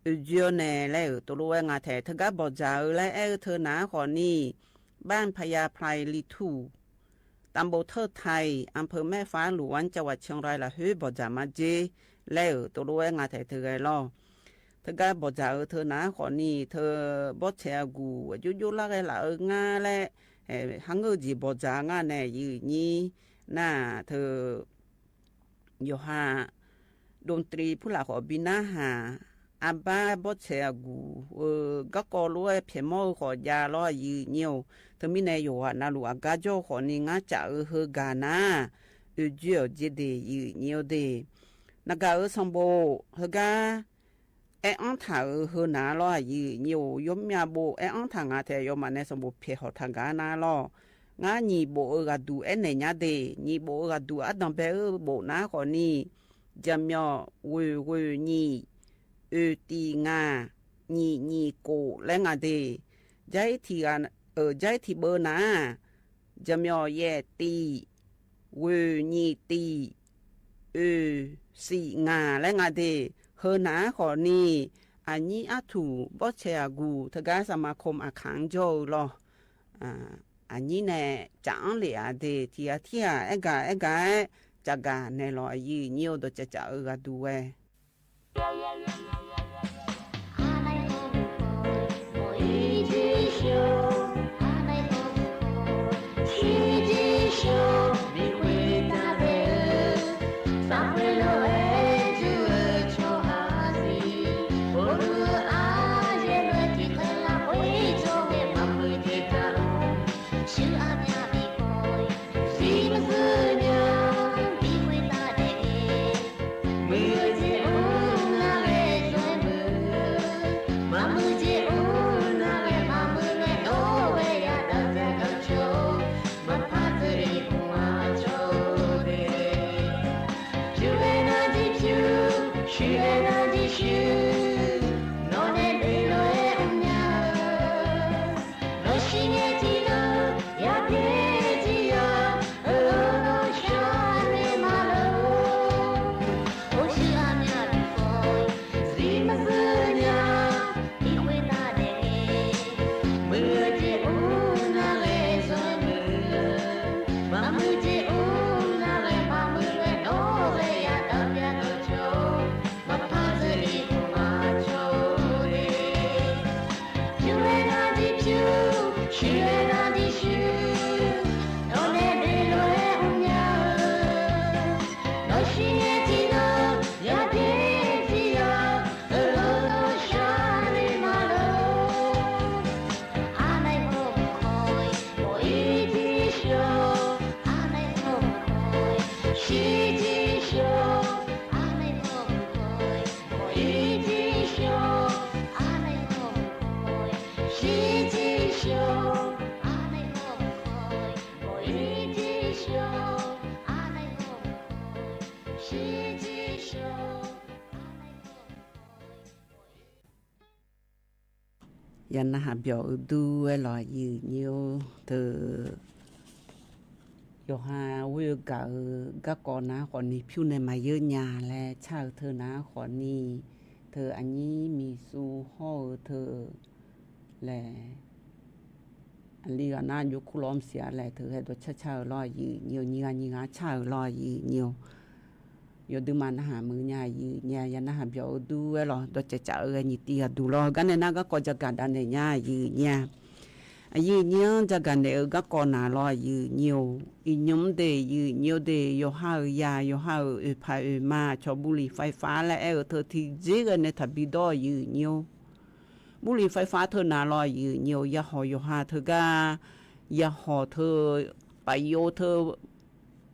oeqjoer-awr nae laer-euq tov lof-aer nga taeq teugar bawqdzaq-eu laer aer-eu teu nar khawfni, บ้านพญาไพรลี two ตำบลเทิดไทย อำเภอแม่ฟ้าหลวง จังหวัดเชียงราย lafkhoer bawqdzaq ma jer laer-euq tov lof-aer nga taeq teu ghae lawr. Teugar bawqdzaq-eu teu nar khawfni teu bawrtsaeq aqguq aqjox jox lar ghae laf-eu ngar laer, harngeur-eu jeq bawqdzaq ngar nae yiq nyir nar teu yawqha ดนตรี purlaf khawf bi narhaq, arbar bawrtsaeq aqguq-eu garkawv lof-aer pyaeqmawr-eu khawf jav lawr. Yiq nyir-or teumirnae yawqghaq navluf aqgar jawr-eu khawfni ngar caf-eu heugar nar oeqjoer-awq jer de. Yiq nyir-or de, naqgaq-euq sanqbof heugar aer-anr taq-euq heu nar lawr. Yiq nyir-or yawmyav bof aer-anr taq nga taeq yawmaf nae sanqbof pyaeq hawq taq gaq nar lawr. Ngar nyiq bof-eu ghaqduq aernaeq nya de. Nyiq bof-eu ghaqduq ardanq bae-eu bof nar khawfni, jaqmyawf ghoeq ghoeq nyiq, oeq tif ngaq, nyiq nyiq kof laer nga de. Jar-ir tiq ghaq, jar-ir tiq beu nar, jaqmyawf yaef tif, ghoeq nyiq tif, oeq shif ngaq laer nga de. Heu nar khawfni, aqnyir artuq bawrtsaeq aqguq teugar สมาคม aqkaq-anr jawr-eu lawr. Aqnyir nae caf-anr lef-aq de tiq ghaq tirghaq aer gaq aer gaq-aer caf gaq naeq lawq. Yiq nyir-or dawqcaf caf-eu ghaqduq ghae Yawqnan haq byawq-eu dur-aer lawq, aqyuif aqnyir-or. Teu yawqha ghoer-eu gaq-eu garkawv nar khawfni pyur nae maqyeur nya laer car-eu teu nar khawfni, teu aqnyir miqsuv hawr-eu teu laer, aqli ghaq nar jov kur lawr mqsiq-a laer teu ghae dawq car car-eu lawr, aqyuif aqnyir-or. Nyiq ghaq nyiq ghaq car-eu lawr, aqyuif aqnyir-or. Yawduima narhaq muiq nya, aqyuif aqnyir-a. Yawqnan haq byawq-eu dur-aer lawq, dawqcaev caf-eu ghae nyiq tiv ghaq duq lawr, garnae nar garkawv jagaq dav naeq nya, aqyuif aqnyir-a. Aqyuif aqnyir-anr jagaq naeq-eu garkawv naq lawr, aqyuif aqnyir-or. Iqnymr de, aqyuif aqnyir-or de, yawqha-euq ya, yawqha-euq oeqpaq oeqma, cawq บุหรี่ไฟฟ้า laer aer-eu teu tiqjeq ghae nae taqbi dawr, aqyuif aqnyir-or. บุหรี่ไฟฟ้า teu naq lawr, aqyuif aqnyir-or. Yahawq yawqha teugar, yahawq teu, paf yov teu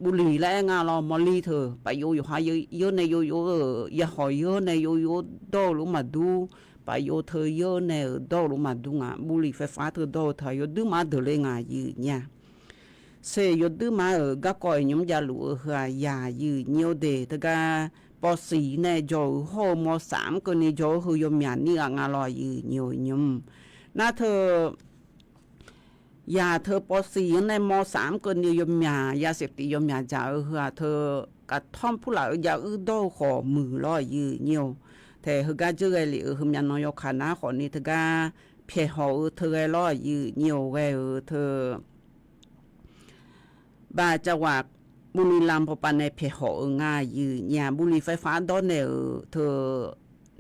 บุหรี่ laer aer nga lawr, mawrli teu paf yov yawqha yawr nae yov yov-eu, yahawq yawr nae yov yov dawr-eu lof maqdur, paf yov teu yawr nae-euq dawr-eu lof maqdur nga, บุหรี่ไฟฟ้า teu dawr-eu teu yawduima deuq le nga, aqyuif aqnyir-a. Ser yawduima-euq garkawv iqnymr javluf-eu heu-aq, yaq, aqyuif aqnyir-or de, teugar pawsiq nae jawq-euq hawr-eu mawrsaf mr keuvni jawr-eu heu yawmyaq nir ghaq nga lawr, aqyuif aqnyir-or. Iqnymr nar teu yaq teu pawsiq-anr nae mawrsaf mr keuvni yawmyaq, ya saef tif yawmyaq dzaq-eu heu-aq teu, กระท่อม purlaf-eu jav uir dawr-eu khawf muiq lawr, aqyuif aqnyir-or. Taef heugar dzeur ghae lef-euq heumyav nan yawkaq nar khawfni teugar pyaeqhawq-eu teu ghae lawr, aqyuif aqnyir-or. Ghae-eu teu บางจังหวัด บุรีรัมย์ pawpav nae pyaeqhawq-eu nga, aqyuif aqnyir-a. บุหรี่ไฟฟ้า dawr naeq-euq teu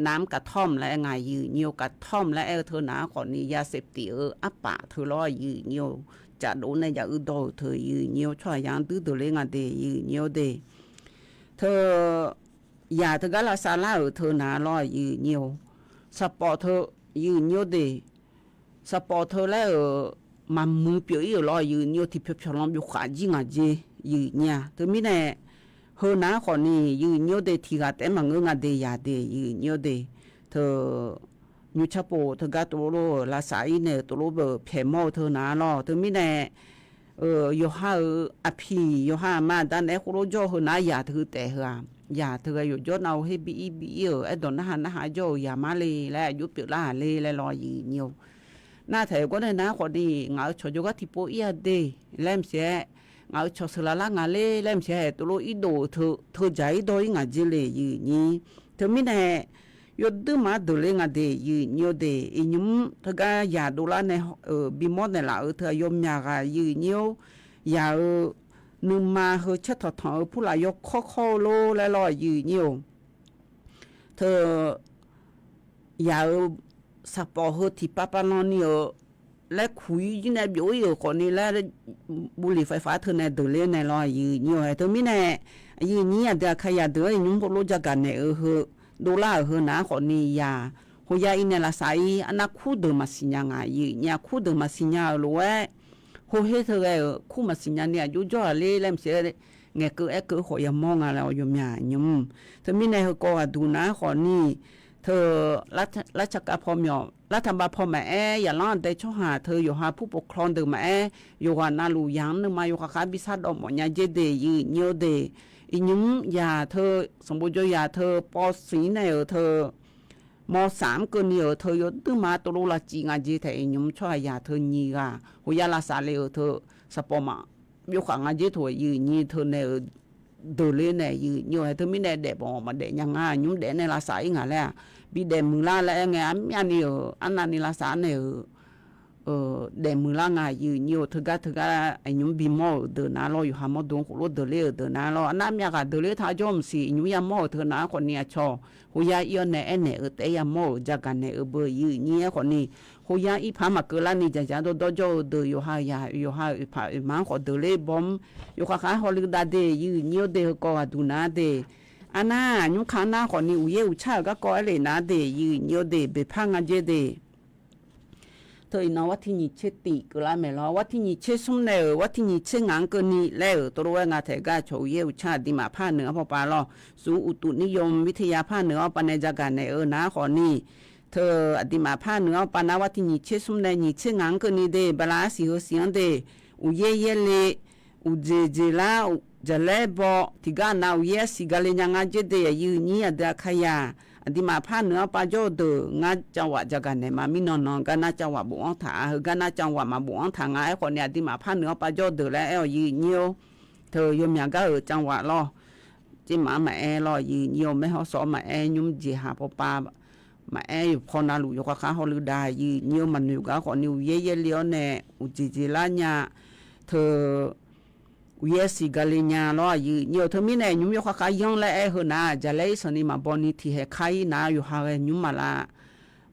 น้ำกระท่อม laer aer nga, aqyuif aqnyir-or. กระท่อม laer aer-eu teu naq-anr khawfni ya saef tif-eu arpaf teu lawr, aqyuif aqnyir-or. Cafdov nae jav uir dawr-euq teu, aqyuif aqnyir-or. Tsawrhaqzaq-anr duideuq ler nga de, aqyuif aqnyir-or de. Teu yaq teugar lavsav lar-euq teu naq lawr, aqyuif aqnyir-or. Saqpawf teu, aqyuif aqnyir-or de, saqpawf teu laer-euq maqmuiq pyeuf ir-euq lawr, aqyuif aqnyir-or. Tiqpyawq pyawq lan byov khaq jir ngaq jeq, aqyuif aqnyir-a. Teumirnae heu naq-anr khawfni, aqyuif aqnyir-or de, tiq ghaq taef-aer maqngeur nga de, yaq de, aqyuif aqnyir-or de. Teu nymrcar pov teugar tov lof-euq lavsav ir nae-euq tov lof-euq pyaeq mawr-eu teu naq lawr. Teumirnae yawqha-euq aqpiq yawqha aqma aqda naeq-aer khoerlof jawr-eu heu nar yaq teu taef heu-aq, yaq teu ghae yawqjawr nav-eu her bi ir bi ir-euq aerdawq narhaq narhaq jawr-euq yaq mar le laer aqjox pyeuflar-aq le laer lawr, aqyuif aqnyir-or. Nar taef-aer gawr nae nar khawfni, ngaq-euq cawq jawrgar tiqpov ir-a de laer maqsiq-aer, ngaq-euq cawq sheuqlaf lar nga le laer maqsiq-aer, tov lof ir dov-euq teu, teu dzaq ir dawr ir ngaq jeq le, aqyuif aqnyir. Teumirnae yawduima deuq ler nga de, aqyuif aqnyir-or de. Iqnymr teugar yaq dovlar nae-euq bimawr naeqlaf-euq teu-aq, yawmyaq ghaq, aqyuif aqnyir-or. Yaq-euq nuima heu caer tanqtanq-eu purlaf yawkawr kawr-eu lor laer lawr, aqyuif aqnyir-or. Teu yaq-euq saqpawf heu tiqpav pav lan ni-euq laer kuq ir jir nae byov ir-euq khawfni laer, บุหรี่ไฟฟ้า teu nae deuq ler nae lawr, aqyuif aqnyir-or. Aer teumirnae, aqyuif aqnyir aqdui aqkar yaq deuq-anr iqnymr khoerlof jagaq naeq-eu heu dovlar-euq heu naq-anr khawfni yaq, hoya ir nae lavsav ir arnav kurdeuq maqsiq nya nga, aqyuif aqnyir-a. Kurdeuq maqsiq nya-euq lof-aer, hoher teu ghae-euq kur maqsiq nya ni aqjox jawr-aq le laer maqsiq-aer, ngaeqkeuv aerkeuv khawf yamawr nga laer, yawmyaq aqnyir. Teumirnae heukawv ghaqduq nar khawfni, teu larcaqkav paw myawf, lartaqbav paw maqaer, yaqlanr aqdae tsawrhaq teu yawqha purpoq klan deuq maqaer, yawqghaq navluf yaq-anr nuima yawkhav khav bi sar dawv mawf nya jer de, aqyuif aqnyir-or de. Iqnymr yaq teu, sanqbof jawr yaq teu, pawsiq nae-euq teu, mawrsaq mr keuvni-euq teu yawduima tov lof lavcif nga jer taef, iqnymr tsawrhaq yaq teu nyiq ghaq hoya lavsav le-euq teu, saqpawf maf byov khaq nga jer teu, aqyuif aqnyir teu nae-euq deuq ler nae, aqyuif aqnyir-or. Aer teumirnae daef bawq maqdaef nya nga, nymr daef nae lavsav ir ngaq laer-aq, bidaef muiqlar laer aer ngae, armyavni-euq arnavni lavsav nae-euq daef muiqlar nga, aqyuif nyir-or. Teugar teugar aqnymr bimawr-euq deuq nar lawr, yawqha mawrdo-anr khoflof deuq ler-euq deuq nar lawr, arnar myav ghaq deuq ler taq jawr-eu maqsiq, aqnymr yamawr-euq teu nar khawfni aqcawq khoyar ir-awr nae aernaeq-eu taef-aer yamawr-euq jagaq naeq-euq beu, aqyuif nyir-aer khawfni khoyar ir paq maqkeuv larni dzaqdzaq dawrdawr jawr-eu deuq yawqha yaq yawqha oeq paq oeq ma-anr khawf deuq ler baw-anr yawqkhaq khaq-aer hawluiv dav de, aqyuif nyir-or de. Heukawv ghaqduq nar de, arnar aqnymr ka nar khawfni uqyaer uqcar-euq garkawv aerlef nar de, aqyuif nyir-or de. Beqpar nga dzer de. Teu iqnan war tir nyiq tser tif keuvlar maeq lawr, war tir nyiq tser smr nae-euq war tir nyiq tser ngaq-anr keuvni laer-euq tov lof-aer nga taeq gar, aqcawq uqyaer uqcar aqduimaf par-euq nui-anr pawpav lawr, ศูนย์อุตุนิยมวิทยา par-euq nui-anr pawpav nae jagaq naeq-eu nar khawfni, teu aqduimaf par-euq nui-anr pawpav nar war tir nyiq tser smr nae nyiq tser ngaq-anr keuvni de, bala arsiq heu siq-anr de, uqyaer yaerle, uqjeq jeqlar, jaqlaer baw tiqgar nav uqyaer arsiq gale nya nga dzer de, aqyuif nyir aqdui aqkaqyaq, aqduimaf par-euq nui-anr pawpav jawr-eu deuq ngar cavwaf jagaq naeq ma. Mirnan nan gar nar cavwaf bofanr taq-a, heugar nar cavwaf maqbofanr taq nga. Aerkhawfni aqduimaf par-euq nui-anr pawpav jawr-eu deuq laer aer-awq, aqyuif nyir-or. Teu yawmyaq gar-euq cavwaf lawr, tser maf-anr maqaer lawr, aqyuif nyir-or. Maerhawr sawf-anr maqaer, nymr jeqhaq pawpav maqaer, yawqpaw navluf yawqkhaq khaq hawluiv dav, aqyuif nyir-or. Maqnoeq gar khawfni uqyaer yaerle-awr nae uqjeq jeqlar nya, teu uqyaer siq gale nya lawr, aqyuif nyir-or. Teumirnae nymr yawqkhaq khaq yanr laer aer heu nar, jaqlaer irsanqni maqbaw ni tiqhaeq kar ir nar, yawqha ghae nymr maqlav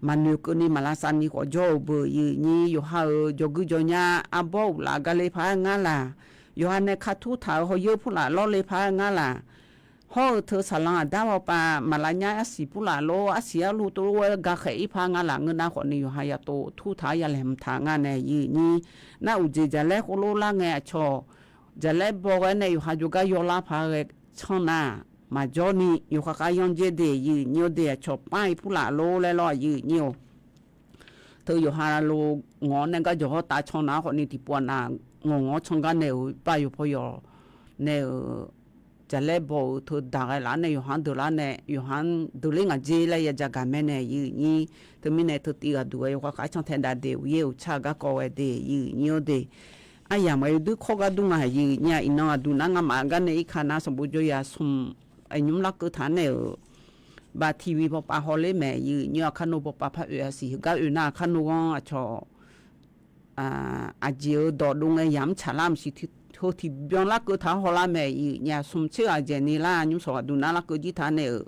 maqnoeq keuvni maqlav savni khawf jawr-eu beu, aqyuif nyir. Yawqha-euq jawqgui jawqnya arbawr uqlaf gale paq-aer ngar laq, yawqha nae ka tur taq-euq hawyeur purlaf lawrle paq-aer ngar laq, hawr-eu teu saqlanq aqdar pawpav maqlav nyar arsiq purlaf lor, arsiq arlu tov lof-aer gakhaeq ir paq ngar laf ngeur nar khawfni yawqha yatov tur taq-awr yalaeq hmq taq nga nae, aqyuif nyir. Nar uqjeq jaqlaer khoerlof lar ngae aqcawq jaqlaer baw ghae nae yawqha jawrgar yawlar paq-aer ghae canr nar, maqjawr ni yawqkhaq khaq yanr dzer de, aqyuif nyir-or de. Aqcawq par-ir purlaf lor laer lawr, aqyuif nyir-or. Teu yawqha lo ngawq-anr nae gar jawq hawr tav can nar khawfni tiqpov aqnav ngawq ngawq-anr can gar nae-euq bav yawqpaw yawq nae-euq jaqlaer baw-euq teu daq ghae laf-anr nae yawqha-anr deuq lar nae yawqha-anr deuq ler ngaq dzer laer ya jagaq mae nae, aqyuif nyir. Teumirnae teu tiv ghaqduq ghae yawqkhaq khaq cantae dav de, uqyaer uqcar-eu garkawv ghae de, aqyuif nyir-or de. Aryamq ghae yawduir kawr gar dur nga, aqyuif nyir-a. Iqnan aqduq nar ngamaf gar nae irka nar sanqbof jawr ya smq aqnymr larkeuv taq nae-euq ba TV pawpav hawler mae, aqyuif nyir-or. Aqkar nor pawpav par oe-a siq, heugar oe nar aqkar nor-anr aqcawq aqjeq-euq dawqdov ngae yamq-anr tsaqlar maqsiq, heu tiqbyan larkeuv taq-awr hawlar mae, aqyuif nyir-a. Smq tser ghaq dzaeqni lar nymr sawq ghaqduq nar larkeuv jir taq nae-euq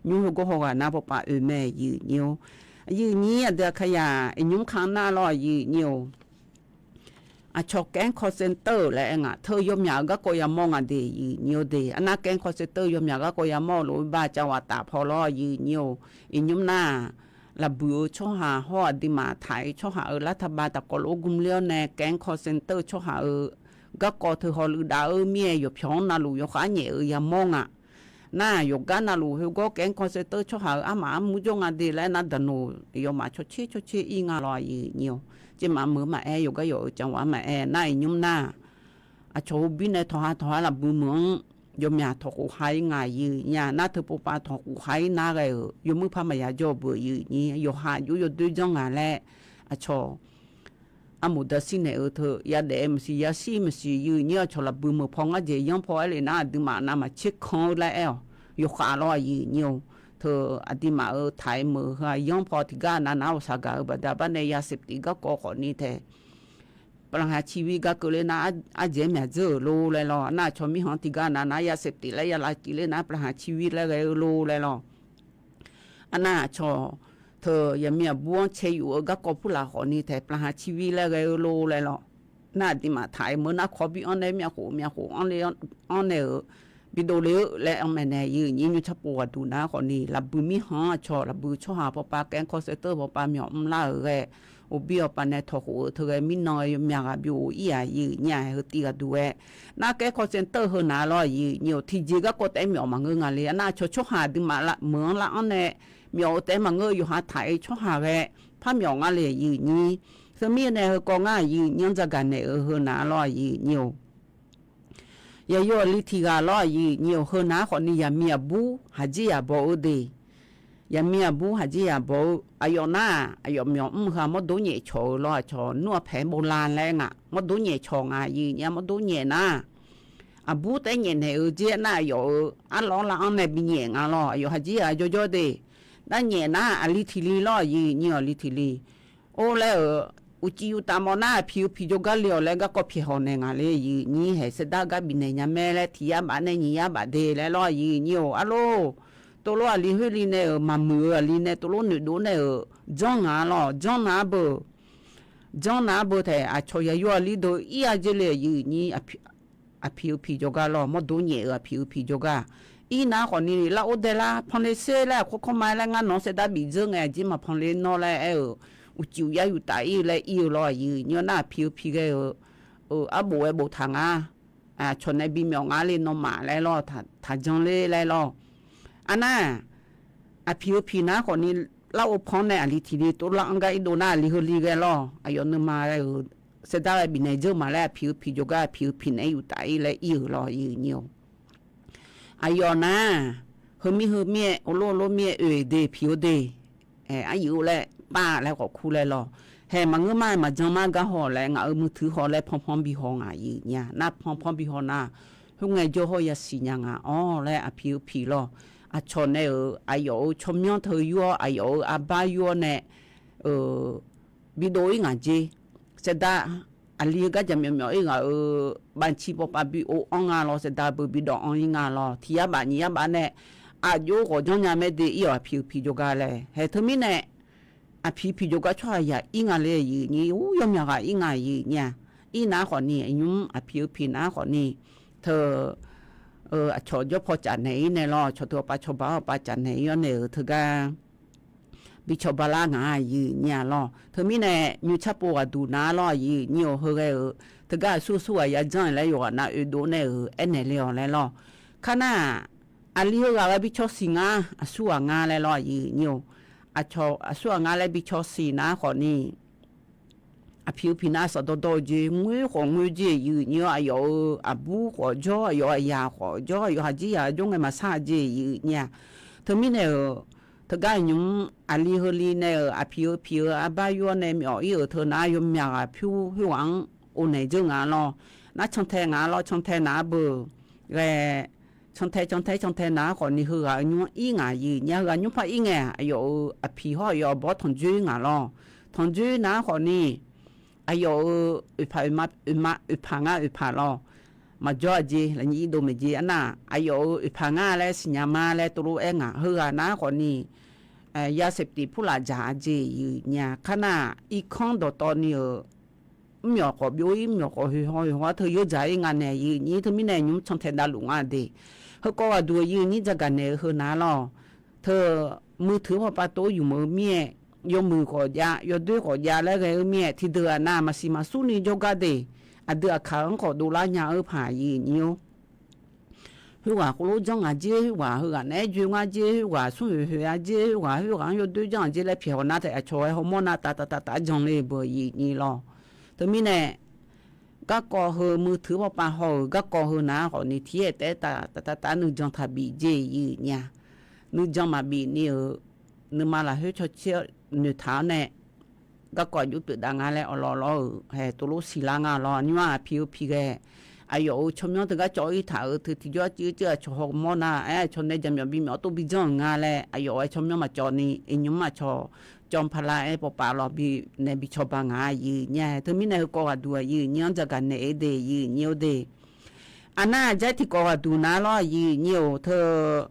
nymr heugawr hawghaq nar pawpav oe mae, aqyuif nyir-or. Aqyuif nyir aqdui aqkaqyaq iqnymr ka nar lawr, aqyuif nyir-or. Aqcawq kaer-anr call center-euq laer aer nga, teu yawmyaq-euq garkawv yamawr nga de, aqyuif nyir-or de. Arnar kaer-anr call center yawmyaq garkawv yamawr-eu lof-aer bar cavwaf taf paw lawr, aqyuif nyir-or. Iqnymr nar lafbuiq-eu tsawrhaq hawr aqduimaf taq-ir tsawrhaq-euq lartaq ba taqkawv lof-aer gmr ler-awr nae kaer-anr call center tsawrhaq-euq garkawv teu hawluiv dav-eu mir-aer yawqpyawq-anr navluf yawkhav nyaef-euq yamawr nga. Nar yawqgar navluf heugawr kaer-anr call center tsawrhaq-euq armaf armur jawr nga de laer nar daqnoq yawmaf cawtser cawtser ir nga lawr, aqyuif nyir-or. Tser maf meuq-anr maqaer, yawqgar yawq-euq cavwaf-anr maqaer nar iqnymr nar aqcawq hobir nae tawqha tawqha lafbuiq meuq-anr yawmyaq tawqkhof ha-ir nga, aqyuif nyir-a. Nar teu pov pav tawqkhof ha-ir nar ghae-euq yawmuiq par maqya jawr-eu beuq, aqyuif nyir. Yawqha aqjox yawdoer janr nga laer aqcawq armoq daqshir naeq-eu teu yadaef-eu maqsiq yashir maqsiq, aqyuif nyir. Aqcawq lafbuiq meuq paw ngar jeq yanr paw aer lef nar aqduimaf navmaqtser kan-eu laer aer-awq. Yawkhav lawr, aqyuif nyir-or. Teu aqduimaf-euq taq-ir meuq heu-aq yanr paw tiqgar nav nar-awq saqgaq-eu baqda bar nae yaseftif garkawv khawfni tae ประหารชีวิต gar keuvler nar ardzaeq-aer myaqdzeur-euq lor laer lawr. Nar aqcawq mirkhanq tiqgar nav nar yaseftif laer ya lavcif ler nar ประหารชีวิต laer ghae-eu lor laer lawr. Arnar aqcawq teu yaqmiq aqbur-anr cae yuf-eu garkawv purlaf khawfni tae ประหารชีวิต laer ghae-eu lor laer lawr. Nar aqduimaf taq-ir meuq nar kawv bir anr nae myavkhof myavkhof anr le anr nae-euq bidov le-eu laer anr mae nae, aqyuif nyir. Nymr carpov ghaqduq nar khawfni lafbuiq mirkhanq-anr aqcawq lafbuiq tsawrhaq pawpav kaer-anr call center pawpav myawf mrlar-euq ghae, orbir awqpav nae tawqkhof-eu teu ghae mirnan-eu myaqghaq byov-ir-aq, aqyuif nyir-a. Heu tiv ghaqduq ghae nar kaer call center heu nav lawr, aqyuif nyir-or. Tiqjeq garkawv taef-aer myawf maqngeur nga le. Arnar aqcawq tsawrhaq aqduimaf meuq-anr lar anr nae myawf-eu taef-aer maqngeur-eu yawqha taq-ir tsawrhaq ghae par myawf nga le, aqyuif nyir. Teumirnae heukawv ngar aqyuif nyir-anr jagaq naeq-eu heu nav lawr, aqyuif nyir-or. Yaqyo aqli tiq ghaq lawr, aqyuif nyir-or. Heu nav-ar khawfni yaqmiq aqbur haqjir yaq baw-eu de. Yaqmiq aqbur haqjir yaq baw-eu aqyawf nar-aq, aqyawf myawf mr heu-aq mawrdo nyaef cawq-eu lawr, aqcawq nmr-aq paeq-aer bovlan laer nga. Mawrdo nyaef cawq nga, aqyuif nyir-a. Mawrdo nyaef nar aqbur taef-aer nyaef naeq-eu jer nar aqyawf-euq arlawr lar anr nae binyaef nga lawr, aqyawf haqjir yaq jawrjawr de. Nar nyaef nar aqli tiq li lawr, aqyuif nyir-or, aqli tiq li. Or laer-euq uqcif uqtaf mawf nar aqpiq-eu piq jawrgar le-awq laer garkawv pyaeqhaw naeq ngaq le, aqyuif aqnyir haeq saerdav gar bifnaeq nya mae laer tiq yar baf nae nyiq yar baf de laer lawr, aqyuif aqnyir-or. Arlor, tovlof aqli khoer li nae-euq maqmuiq-eu aqli nae tovlof noeqdov nae-euq janr ngaq lawr, janr nav-ar beu, janr nav-ar beu taef aqcawq yaqyawr aqli deuq ir-a jeq le, aqyuif aqnyir aqpiq-eu piq jawrgar lawr, mawrdo nyaef-euq aqpiq-eu piq jawrgar. Ir nar khawfni lar or dae lar panle ser laer aqkawr kawr ma laer ngar nawq-anr saerdav bif dzeur ngae aqjeq maqpanle nawr laer aer-euq, uqcif uqyar yuf taf ir-eu laer ir-eu lawr, aqyuif aqnyir-or. Nar aqpiq-eu piq ghae-eu arbof-aer boftaq nga, aqcawq nae bimyawf nga le nawmaf laer lawr, taqjan ler laer lawr. Arnar, aqpiq-eu piq nar khawfni lar or pan nae aqli tiq li tovlar-anr gar irdov nar aqli heuli ghae lawr, aqyawf nuima ghae-euq saerdav ghae bifnaeq dzeur ma laer aqpiq-eu piq jawrgar aqpiq-eu piq naeq-aer yuf taf ir laer ir-euq lawr, aqyuif aqnyir-or. Aqyawf nar, heumir heumir-aer heulof heulof mir-aer oe de piq-eu de, aryuif-eu laer pav laer khawf kur laer lawr. Haeq maqngeur ma-aer maqjan mar gar haw laer ngaq-euq muiqtui haw laer panpan bi haw ngaq, aqyuif aqnyir-a. Nar panpan bi haw nar, khoerngae jawr hawr yasiq nya ngaq-awr laer aqpiq-eu piq lawr. Aqcawq nae-euq aqyawf-euq tsawrmyanr teu yur-awr aqyawf-euq arbar yur-awr nae bidov ir ngaq jer. Saerdav aqli-eu gar jaqmyawf myawf ir ghaq-euq baqci pawpav bi ov-anr nga lawr, saerdav beu bidawv-anr ir nga lawr, tiq yar baf nyiq yar baf nae aqjox ghawq janrnya mae de ir-awq, aqpiq-eu piq jawrgar laer. Haeq teumirnae aqpiq piq jawrgar tsawrhaq yaq ir nga le, aqyuif aqnyir-or, yawmyaq ghaq ir nga, aqyuif aqnyir-a. Ir nar khawfni aqnymr aqpiq-eu piq nar khawfni teu aqcawq jawr paw caf naeq ir nae lawr, cawq teu awqpav cawba-awr awqpav caf naeq ir-awr nae-euq teugar bi cawba lar ngaq, aqyuif aqnyir-a lawr. Teumirnae nymr carpov ghaqduq nar lawr, aqyuif aqnyir-or, heughae-euq teugar aqsur aqsur ghaq yajanr laer yawqghaq nav oedov nae-euq aernaeq le-awq laer lawr. Kar nar-aq, aqli heughaq ghae bi cawsiq nga, aqsur ghaq nga laer lawr, aqyuif aqnyir-or. Aqcawq aqsur ghaq nga laer bi cawsiq nar khawfni aqpiq-eu piq nar saqdawr dawr-eu jer, ngoer khawf ngoer jer, aqyuif aqnyir-or. Aqyawf-euq aqbur khawf jawr, aqyawf-euq aqyaq khawf jawr, aqyawf haqjir yaq jawr ngae maqsar-a jer, aqyuif aqnyir-a. Teumirnae-euq teugar nymr aqli heuli nae-euq aqpiq-eu piq-eu arbar yur-awr nae myawf ir-euq teu nar yawmyaq ghaq pyur khoerghaq-anr ovnaeq dzeur ngaq lawr. Nar cantae ngaq lawr, cantae naq-ar beu ghae, cantae cantae cantae nar khawfni heughaq-eu nymr-anr ir ngaq, aqyuif aqnyir-a. Heughaq nymr par ir ngae-aq, aqyawf-euq aqpiq hawr aqyawf-euq bawr tanqdzoer ngaq lawr. Tanqdzoer nar khawfni aqyawf-euq oeqpaq oeqma, oeqpaq ngar oeqpaq lawr. Maqjawr-a jer, lafnyir irdov maeq jer. Arnar, aqyawf-euq oeqpaq ngar laer siqnya ma laer tovlof-aer ngaq. Heughaq nar khawfni ya saeqtif purlaf dzaq-a jer, aqyuif aqnyir-a. Kar nar-aq, irkanr dawqtawvni-euq mrmyawq khawf byov ir, mrmyawq khawf hoeqhaw hoeqhaw-ar teu yawr dzaq ir nga nae, aqyuif aqnyir. Teumirnae nymr cantae davluf nga de. Heukawv ghaqduq aqyuif aqnyir jagaq naeq-eu heu nar lawr. Teu muiqtui pawpav tov yumq-eu mir-aer, yawmuiq khawf jav, yawdoer khawf jav laer ghae-eu mir-aer, tiqdeuq-aq nav maqsiq maqsur ni jawrgar de. Aqdui aqkaq-anr khawf dovlar nya-eu paq, aqyuif aqnyir-or. Khoerghaq khoerlof janr ngaq jer, khoerghaq heughaq naeq-aer joe ngar jer, khoerghaq smr hoeq hoeq-a jer, khoerghaq khoerghaq-anr yawdoer janr-aq jer laer pyaeq haw nar taef, aqcawq-aer hawmawr nar tav tav tav tav jan le beu, aqyuif aqnyir lawr. Teumirnae garkawv heu muiqtui pawpav haw-euq garkawv heu nar khawfni tiq yaer taef-aer tav tav tav tav nuijan taqbif jer, aqyuif aqnyir-a. Nuijan maqbif ni-euq nuima lafkhoer cawcaer noeqtaq-awr nae garkawv aqjox pyeufdav nga laer awqlawq lawr-euq haeq tovlof siqlar nga lawr. Nymr-aq, aqpiq-eu piq ghae aqyawf-euq tsawrmyanr teugar cawv ir taq-euq teu tiqjawr arciv ceuv aqcawq hawmawr nar-aer, aqcawq nae jaqmyawf bimyawf tov bi janr-euq nga laer aqyawf-aer tsawrmyanr maqcawv ni, iqnymr aqcawq cawv paq lar-aer pawpav lawr binae bi cawba nga, aqyuif aqnyir-a. Teumirnae heukawv ghaqduq aqyuif aqnyir-anr jagaq naeq-aer de, aqyuif aqnyir-or de. Aqnar aqjair tiqkawv ghaqduq nar lawr, aqyuif aqnyir-or.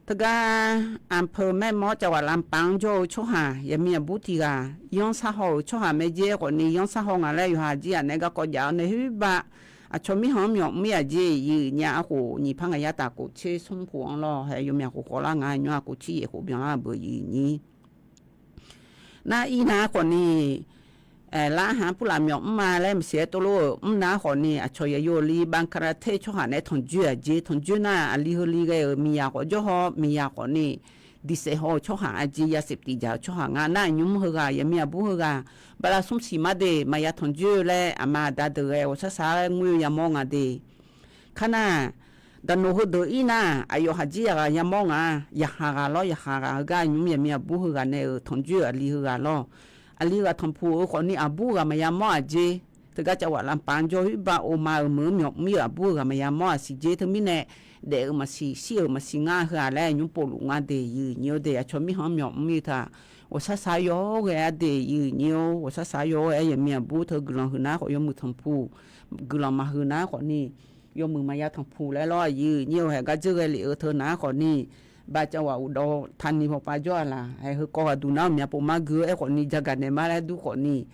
Teu teugar aqpeu maermawr cavghaq lanpaf-anr jawr-eu tsawrhaq yaqmiq aqbur tiq ghaq, yanr sar haw-euq tsawrhaq mae jer khawfni yanr sar haw ngaq laer yawqha jir-aq nae garkawv jav-awr nae khoerbav aqcawq mirkhanq-anr myawf mr-ir-aq jer, aqyuif aqnyir-a. Khof nyiq par ngaq yar taf khof tser smr khof-anr lawr, haeq yawmyaq khof khawf lar nga, nymr-aq khof tser yaef khof byanlar beu, aqyuif aqnyir. Nar ir nar khawfni, larhaq-anr purlaf myawf mr-a laer maqsiq-aer tovlof-euq mr nar khawfni aqcawq yaqyo li bankarate tsawrhaq nae tanqjoer-aq jer. Tanqjoer nar aqli heuli ghae-euq miqyaq khawf jawr haw, miqyaq khawfni diqsaef haw-eu tsawrhaq-a jer, ya saef tiq dzaq-eu tsawrhaq nga. Nar nymr heughaq yaqmiq aqbur heughaq bala smr siq mar de, maqya tanqjoer-eu laer aqma aqda deuq ghae ghawqshar shar-aer ngoer-eu yamawr nga de. Kar nar, daqnoq heudeuq ir nar, aqyawf haqjir yaqghaq yamawr nga, yaqhaq ghaq lawr, yaqhaq ghaq heugar nymr yaqmiq aqbur heughaq nae-euq tanqjoer-euq aqli heughaq lawr. Aqli ghaq tanqpuq-eu khawfni aqbur ghaq maqya mawr-aq jer. Teugar cavghaq lanpaf-anr jawr khoerbav ov ma-euq meuq-anr myawf mr-ir-euq aqbur heughaq maqya mawr-aq siq jer. Teumirnae daef-euq maqsiq, shir-euq maqsiq ngar heu-aq laer nymr povluf nga de, aqyuif aqnyir-or de. Aqcawq mirkhanq-anr myawf mr-ir taq Ghawqshaq shaq yawr ghae-a de, aqyuif nyir-or. Ghawqshaq shaq yawr ghae-aer yaqmiq aqbur teu guiqlanq huiq nar khawf yawmuiq tanqpuq, guiqlanq maqhuiq nar khawf ni, yawmuiq maqya tanqpuq laer lawr, aqyuif nyir-or. Haeq gar dzeur ghae lef-eu teu nar khawf ni, baqcav waq uqdawv taqni pawpav jawr-aq laq. Haeq heukawv ghaqduq nar-awq myavpov mar gui-awr aer khawf ni, jagaq naeq mar laer dur khawf ni,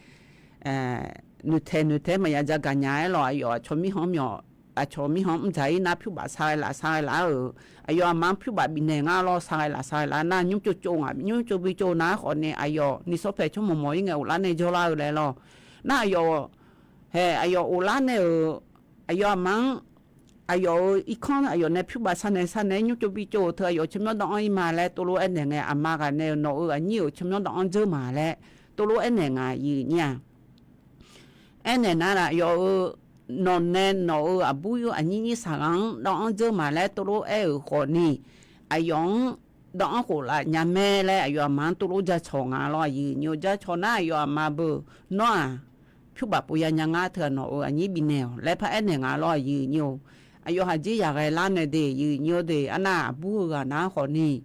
noeqtaeq noeqtaeq maqya jagaq nya-aer lawq. Aqyawf aqcawq mirkhanq myawq, aqcawq mirkhanq mr dzaq-ir nar pyur baf sar ghae laf sar ghae laf-eu, aqyawf aqma-anr pyur baf bifnaeq ngar lawr, sar ghae laf sar ghae laf nar nymr tsov tsov ngaq, nymr tsov bi tsov nar khawf ni, aqyawf nishawr paeq tsawrmawq mawq-ir ngae ghoflar nae jawrlar-eu laer lawr. Nar aqyawf, haeq aqyawf ghoflar nae-euq, aqyawf aqma-anr, aqyawf-euq irkanr aqyawf nae pyur baf sar naeq sar naeq-aer nymr tsov bi tsov-euq teu aqyawf tsawrmyanr dawv-anr ir ma laer tovlof aernaeq ngae, aqma ghaq nae-euq nawq-euq aqnyir-euq tsawrmyanr dawv-anr dzeur ma laer tovlof aernaeq ngaq, aqyuif nyir-aq. Aernaeq nar-aq, yawf-eu nawq nae nawq-euq aqbur yur aqnyir nyir saqghaq-anr dawv-anr dzeur ma laer tovlof aer-euq khawf ni, aqyawf-anr dawv-anr khof laf nya mae laer aqyawf aqma-anr tovlof jacawq nga lawr, aqyuif nyir-or. Jacawq nar aqyawf aqma beu, nawr-aq, pyur baf pov ya nya ngar teu-aq nawq-euq aqnyir bifnaeq-awq laer paraer naeq nga lawr, aqyuif nyir-or. Aqyawf haqjir yaq ghae lar nae de, aqyuif nyir-or de, arnav aqbur heughaq nar khawf ni,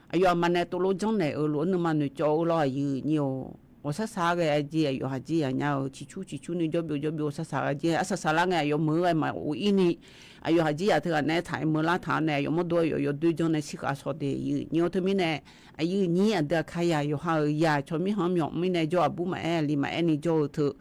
aqyawf aqma nae tovlof janrnaeq-euq lof-aer nuima noeqcawv-eu lawr, aqyuif nyir-or. Ghawqshaq shaq ghae-a jeq aqyawf haqjir yaq nya-eu ciqcur ciqcur ni jawrbyov jawrbyov ghawqshaq shaq ghae jeq arsaq saqlar ngae aqyawf meuq-eu ghae maqghof-ir ni, aqyawf haqjir yaq teughaq nae taq-aer meuq lar taq-awr nae aqyawf mawrdo aqyawf yawdoer janr nae shirkhav shaw de, aqyuif nyir-or. Teumirnae aqyuif nyir aqdui aqkar yaq yawqha-euq yaq aqcawq mirkhanq myawq mr-ir nae jawr aqbur maqaer aqli maqaer ni jawr-eu teu,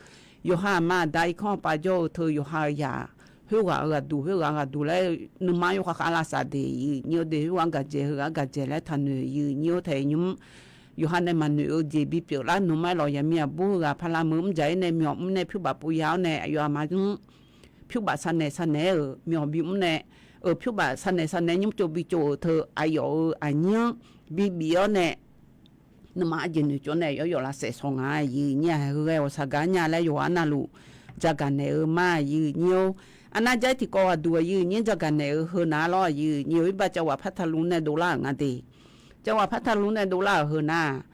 yawqha aqma aqda irkanr aqpa jawr-eu teu yawqha-euq yaq khoerghaq-euq ghaqduq khoerghaq-euq ghaqduq laer nuima yawkhav khav lavsav de, aqyuif nyir-or de, khoerghaq-anr gaqdzaeq heughaq-anr gaqdzaeq laer taqnoeq, aqyuif nyir-or. Taef nymr yawqha nae maqnoeq-eu jeq bipyeuf lar nmr-aer lawq, yaqmiq aqbur heughaq palamaq mr dzaq-ir nae myawq mr nae pyur baf pov ya-awr nae aqyawf aqma-anr pyur baf sar naeq sar naeq-aer-euq myawq bimr nae, euq pyur baf sar naeq sar naeq-aer nymr tsov bi tsov-euq teu aqyawf-euq aqnyir-anr bibif-awr nae nuima arjeq noeqcawv nae yawr yawf lavsaef shaw nga, aqyuif nyir-aq. Haeq heughae ghawqshaq gaq-anr nya laer yawqghaq arnavluf jagaq naeq-eu ma, aqyuif nyir-or. Arnav jar-ir tiqkawv ghaqduq aqyuif nyir jagaq naeq-eu heu nar lawr, aqyuif nyir-or. Irbaq cawaq par taqluf nae dovlar-euq nga de. Cawaq par taqluf nae dovlar-euq heu nar,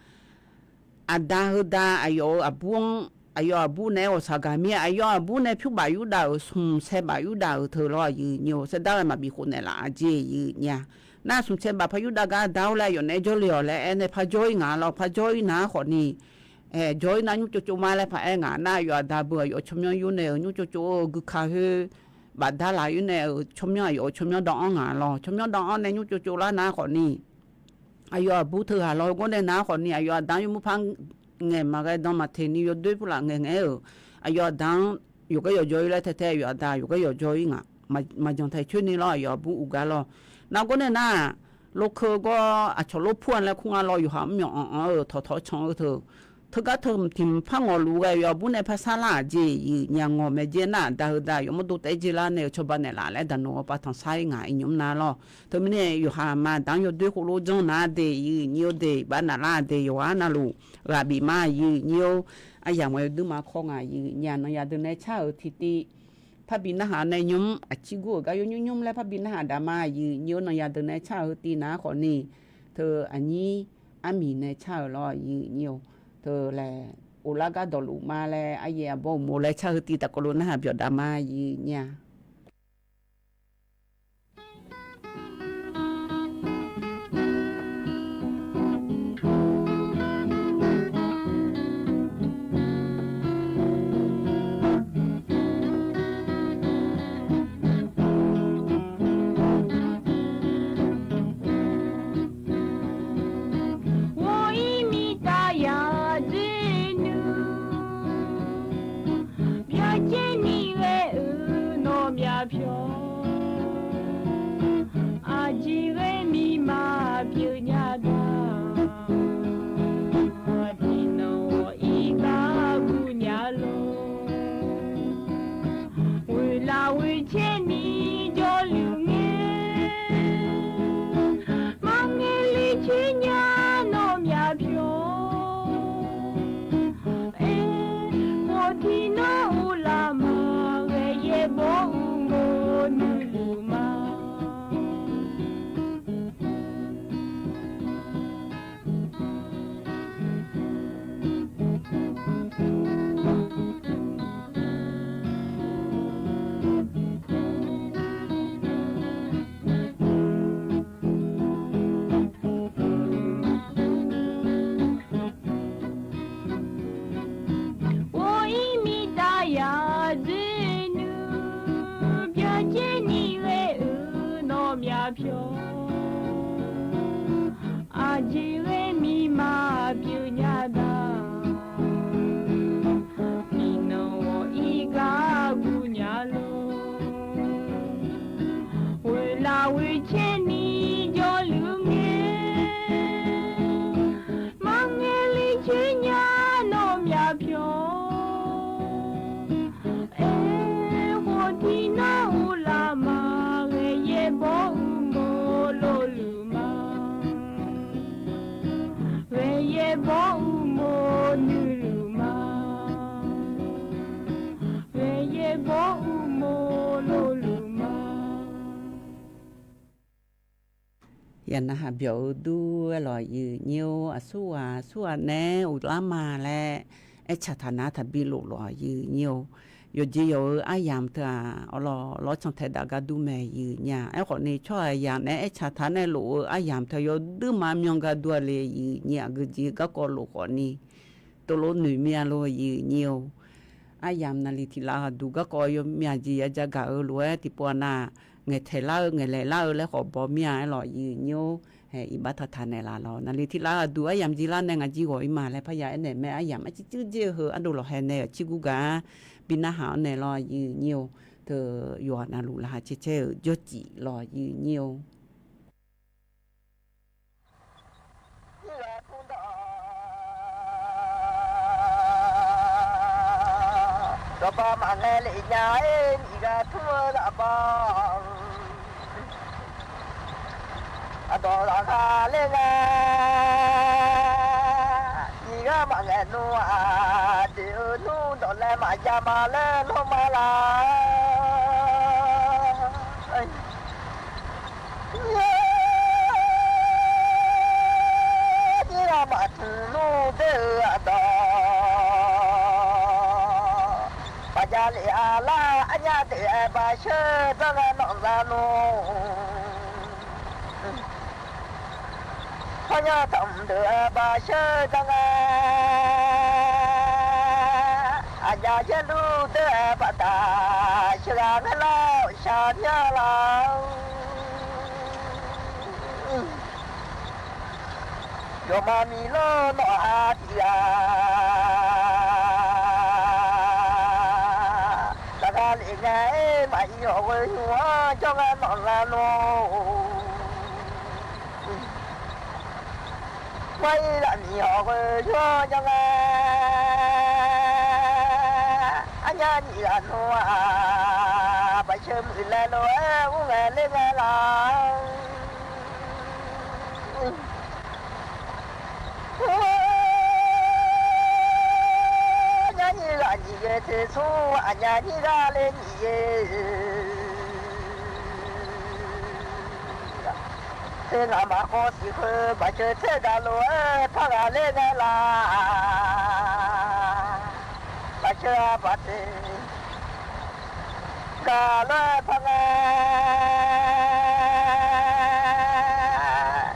aqda heu da aqyawf-euq aqbur-anr, aqyawf aqbur naeq-aer ghawqshaq gaq mir-a. Aqyawf aqbur nae pyur baf yurdav-euq smq sae baf yurdav-euq teu lawr, aqyuif nyir-or. Saerdav ghae maqbif khof naeqlaf-a jeq, aqyuif nyir-aq. Nar smq sae baf par yurdav gar da-awr laer aqyawf naeq-aer jawrle-awq laer aer nae par jawr-ir nga lawr, par jawr-ir nar khawf ni, jawr-ir nar nymr tsov tsov ma laer paraer nga. Nar aqyawf aqda beu aqyawf tsawrmyanr yur nae-euq nymr tsov tsov-eu guika khoer bafdar laf yur nae-euq tsawrmyanr aqyawf-euq tsawrmyanr dawv-anr nga lawr. Tsawrmyanr dawv-anr nae nymr tsov tsov lar nar khawf ni, aqyawf aqbur teughaq lawr heugawr nae nar khawf ni, aqyawf aqda-anr yawmuiq par ngaeq maqghae dan maqteq ni yawdoer purlaf ngaeq ngaeq-aer-euq, aqyawf aqda-anr yawqgar yawqjawr-ir laer tae tae aqyawf aqda yawqgar yawqjawr-ir nga. Maqjanq taeq coer ni lawr, aqyawf aqbur uqgar lawr. Nar gawr nae nar, lokeu gawr aqcawq lor pur-a laer kur nga lawr, yawqha mr myawq anq-anr-euq tawqtawq can-eu teu, teugar teu tiq mq par ngawqluf ghae yawf aqbur nae par sarlar-aq jeq, aqyuif nyir-aq. Ngawq mae jeq nar aqda heu da yawmawr dov taef-aer jeq lar nae-euq cawba naeqlaf laer daqnoeq-awr par tanqsar-ir nga, iqnymr nar lawr. Teumirnae yawqha aqma aqda-anr yawdoer khof lof janr nar de, aqyuif nyir-or de, baf naflar de, yawqghaq arnavluf ghaq bif ma, aqyuif nyir-or. Aryamq-aer yawduir ma kawr nga, aqyuif nyir-aq. Nanya deuq nae car-euq tiqtiv parbi narhaq nae nymr, aqcir gur-euq gar yawnymr nymr laer parbi narhaq daf ma, aqyuif nyir-or. Nanya deuq nae car-euq heu tiv nar khawf ni, teu aqnyir armiq nae car-euq lawr, aqyuif nyir-or. Teu laer, ovlar gar dawqluf ma laer aryaer arbawr uqmov laer car heu tiv tafkawv lof narhaq byawq daf ma, aqyuif nyir-aq. Ghoe-ir miqtaq yadzer nuir, byacaer ni ghae-euq nawq pyawr. Aqjeq ghae miqma pyeuf nya da. Iqnan ghawq-ir gar guv nya lor. Ghoeqlaf ghoeqcaer ni jawrluf ngae, maqngaeq le coer nya nawq myaq pyawr. Aerkhawf tiqnan uvlaf ma, ghae yaer bawr uqmov loluf ma. Ghae yaer bawr uqmov nuiluf ma. Ghae yaer bawr uqmov loluf ma. Yaqnarhaq byawq-eu dur-aer lawq yif nyir-or, aqsurghaq aqsurghaq naeq-aer uqlar ma laer aertaq taq nar taqbi lof lawq yif nyir-or. Yawqjeq yawq-eu aryamq teu-aq, awrlawq lawrcan taeqdaf gar dur mae yif nyir-a. Aerkhawf ni tsawrhaqzaq naeq-aer aertaq taq nae lof-eu aryamq teu yawduir maqmyan gar dur-a le yif nyir-aq, geujeq garkawv lof khawf ni tov lof noeq mir-a lor yif nyir-or. Aryamq naqliq tiq lav ghaqduq garkawv yawmyav jeq ya jagaq-eu lof-aer tiqpov-a nar, ngaeqtaeq lar-eu ngaeqlaeq lar-eu laer khawf baw mir-a aer lawq yif nyir-or. Hae, iqbax taq taq naeqlaf lawq. Naqliq tiq lav ghaqduq aryamq jeq lar nae ngaq jir ghawq-ir ma laer parya aernaeq mae. Aryamq arcir cuir dzer-eu heu ardov lawqhae nae-euq cirgur gaq-a bi narhaq-awr naeq lawq yif nyir-or. Teu yawqghaq navluf laqkhaq caer caer-euq jawrcif lawq yif nyir-or. Dawqpav maqngae lef nya-ir, nyiq ghaq tmr-eu lafbav. Aqdawq lafkha ler nga. Nyiq ghaq maqngae nmr-aq, doeq-eu nmr dawq laer maqjav ma laer lawr ma la. Nyiq ghaq maqtmq nmr doer-eu aqdawq, baqjav lef-a lar arnya deuq-aer baqsheur danr ghae nawq za nmr. Parnya taqmq deuq-aer baqsheur danr ghae, aqjav yaerluf doer-aer baqdaq sheuqghaq ngae lar-awq shaqnya la. Yawqma miqlanr nawq-a tiq ghaq, laqkhaq lef ngae-ir maqir hawq ghoe hymr-anr jawr ngae nawq la nmr. Maqir lafmiq hawq ghoe hymr-anr jawr ngae, arnya nyiq ghaq nmr-aq, baqsheur muiq laer lof-aer ur ngae ler ngae la. Arnya nyiq ghaq nyiq ghae teq smr, aqnya nyiq ghaq le nyiq ghae. Teu ngaq maqkhawf siq khoer baqsheur tser gaq lof-aer par ghaq ler ngae la. Baqsheur-a baqteq gaq lof-aer par ngae,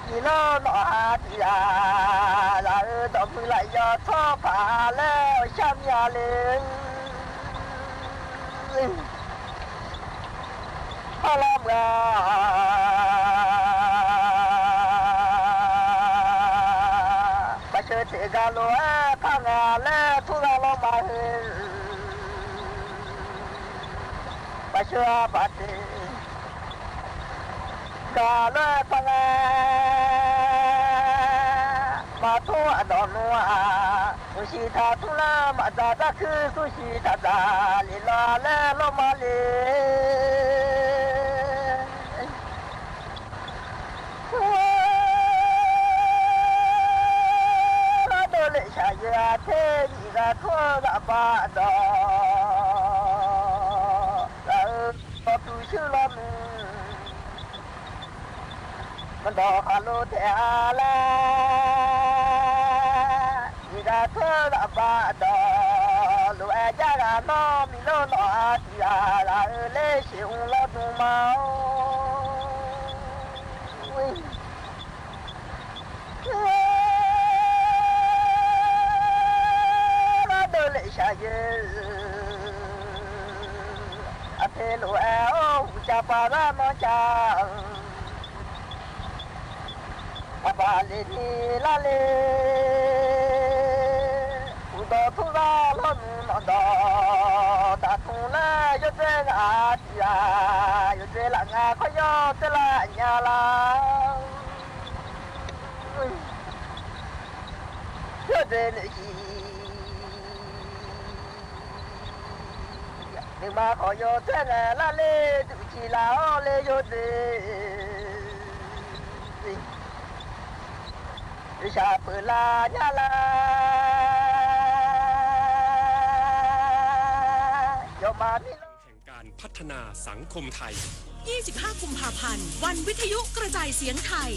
nyiq lanr nawq-a tiq ghaq, zaq-eu dawqmuiq lafyawf tsawrpaq laer-awr shar mir-a le. Arlar muiq-a, baqsheur teq gaq lof-aer par ngae laer tmr ghaq lawr ma heu. Baqsheur-a baqteq gaq lof-aer par ngae, maqtmr aqdawq nmr-aq, mqshiq taq tmr lar maqdzaq dzarkuir smrsiq taq dzaq lef lawr laer lawr ma le. Ardov lef shaqyaer-a ter nyiq ghaq tmr-eu ghaq baq dawq, zaq-eu dawqtuq shuir lawr nmr. Maqdawq khaqlo taef-a laer, nyiq ghaq tmr-eu ghaq baq dawq, lof-aer jar ghaq nawr miqlanr nawq-a tiq ghaq, zaq-eu ler sheuq mr lawr dm ma-or. Ardov lef shaqyaer, aqte lof-aer-awr uqcaf paq lar manr ca-eu. Aqbaqleq ni lar le, uqdawq turlar lawrmuiq manqdawq, daqtmq laer yawdzaer ngaq tiq-aq, yawdzaer laf nga khawr yawdzaer laf nya lar. Yawdzaer noeq jiq, nuima khawf yawdzaer ngaeq lar le, duq jiq laf-awr le yawdzaer. Shaqpeuq lar nya lar, yawma mir lar. แห่งการพัฒนาสังคมไทย ยี่สิบห้ากุมภาพันธ์ วันวิทยุกระจายเสียงไทย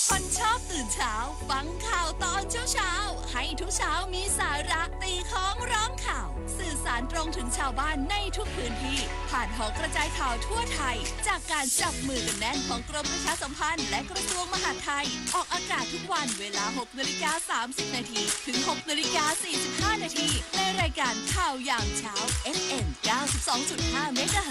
คนชอบตื่นเช้า ฟังข่าวตอนเช้าๆ ให้ทุกเช้ามีสาระ ตีค้องร้องข่าว สื่อสารตรงถึงชาวบ้านในทุกพื้นที่ ผ่านหอกระจายข่าวทั่วไทย จากการจับมือกันแน่นของกรมประชาสัมพันธ์ และกระทรวงมหาดไทย ออกอากาศทุกวันเวลา หกนาฬิกา สามสิบนาที ถึง หกนาฬิกา สี่สิบห้านาที ในรายการข่าวยามเช้า เอฟเอ็ม เก้าสิบสองจุดห้า เมกะเฮิรตซ์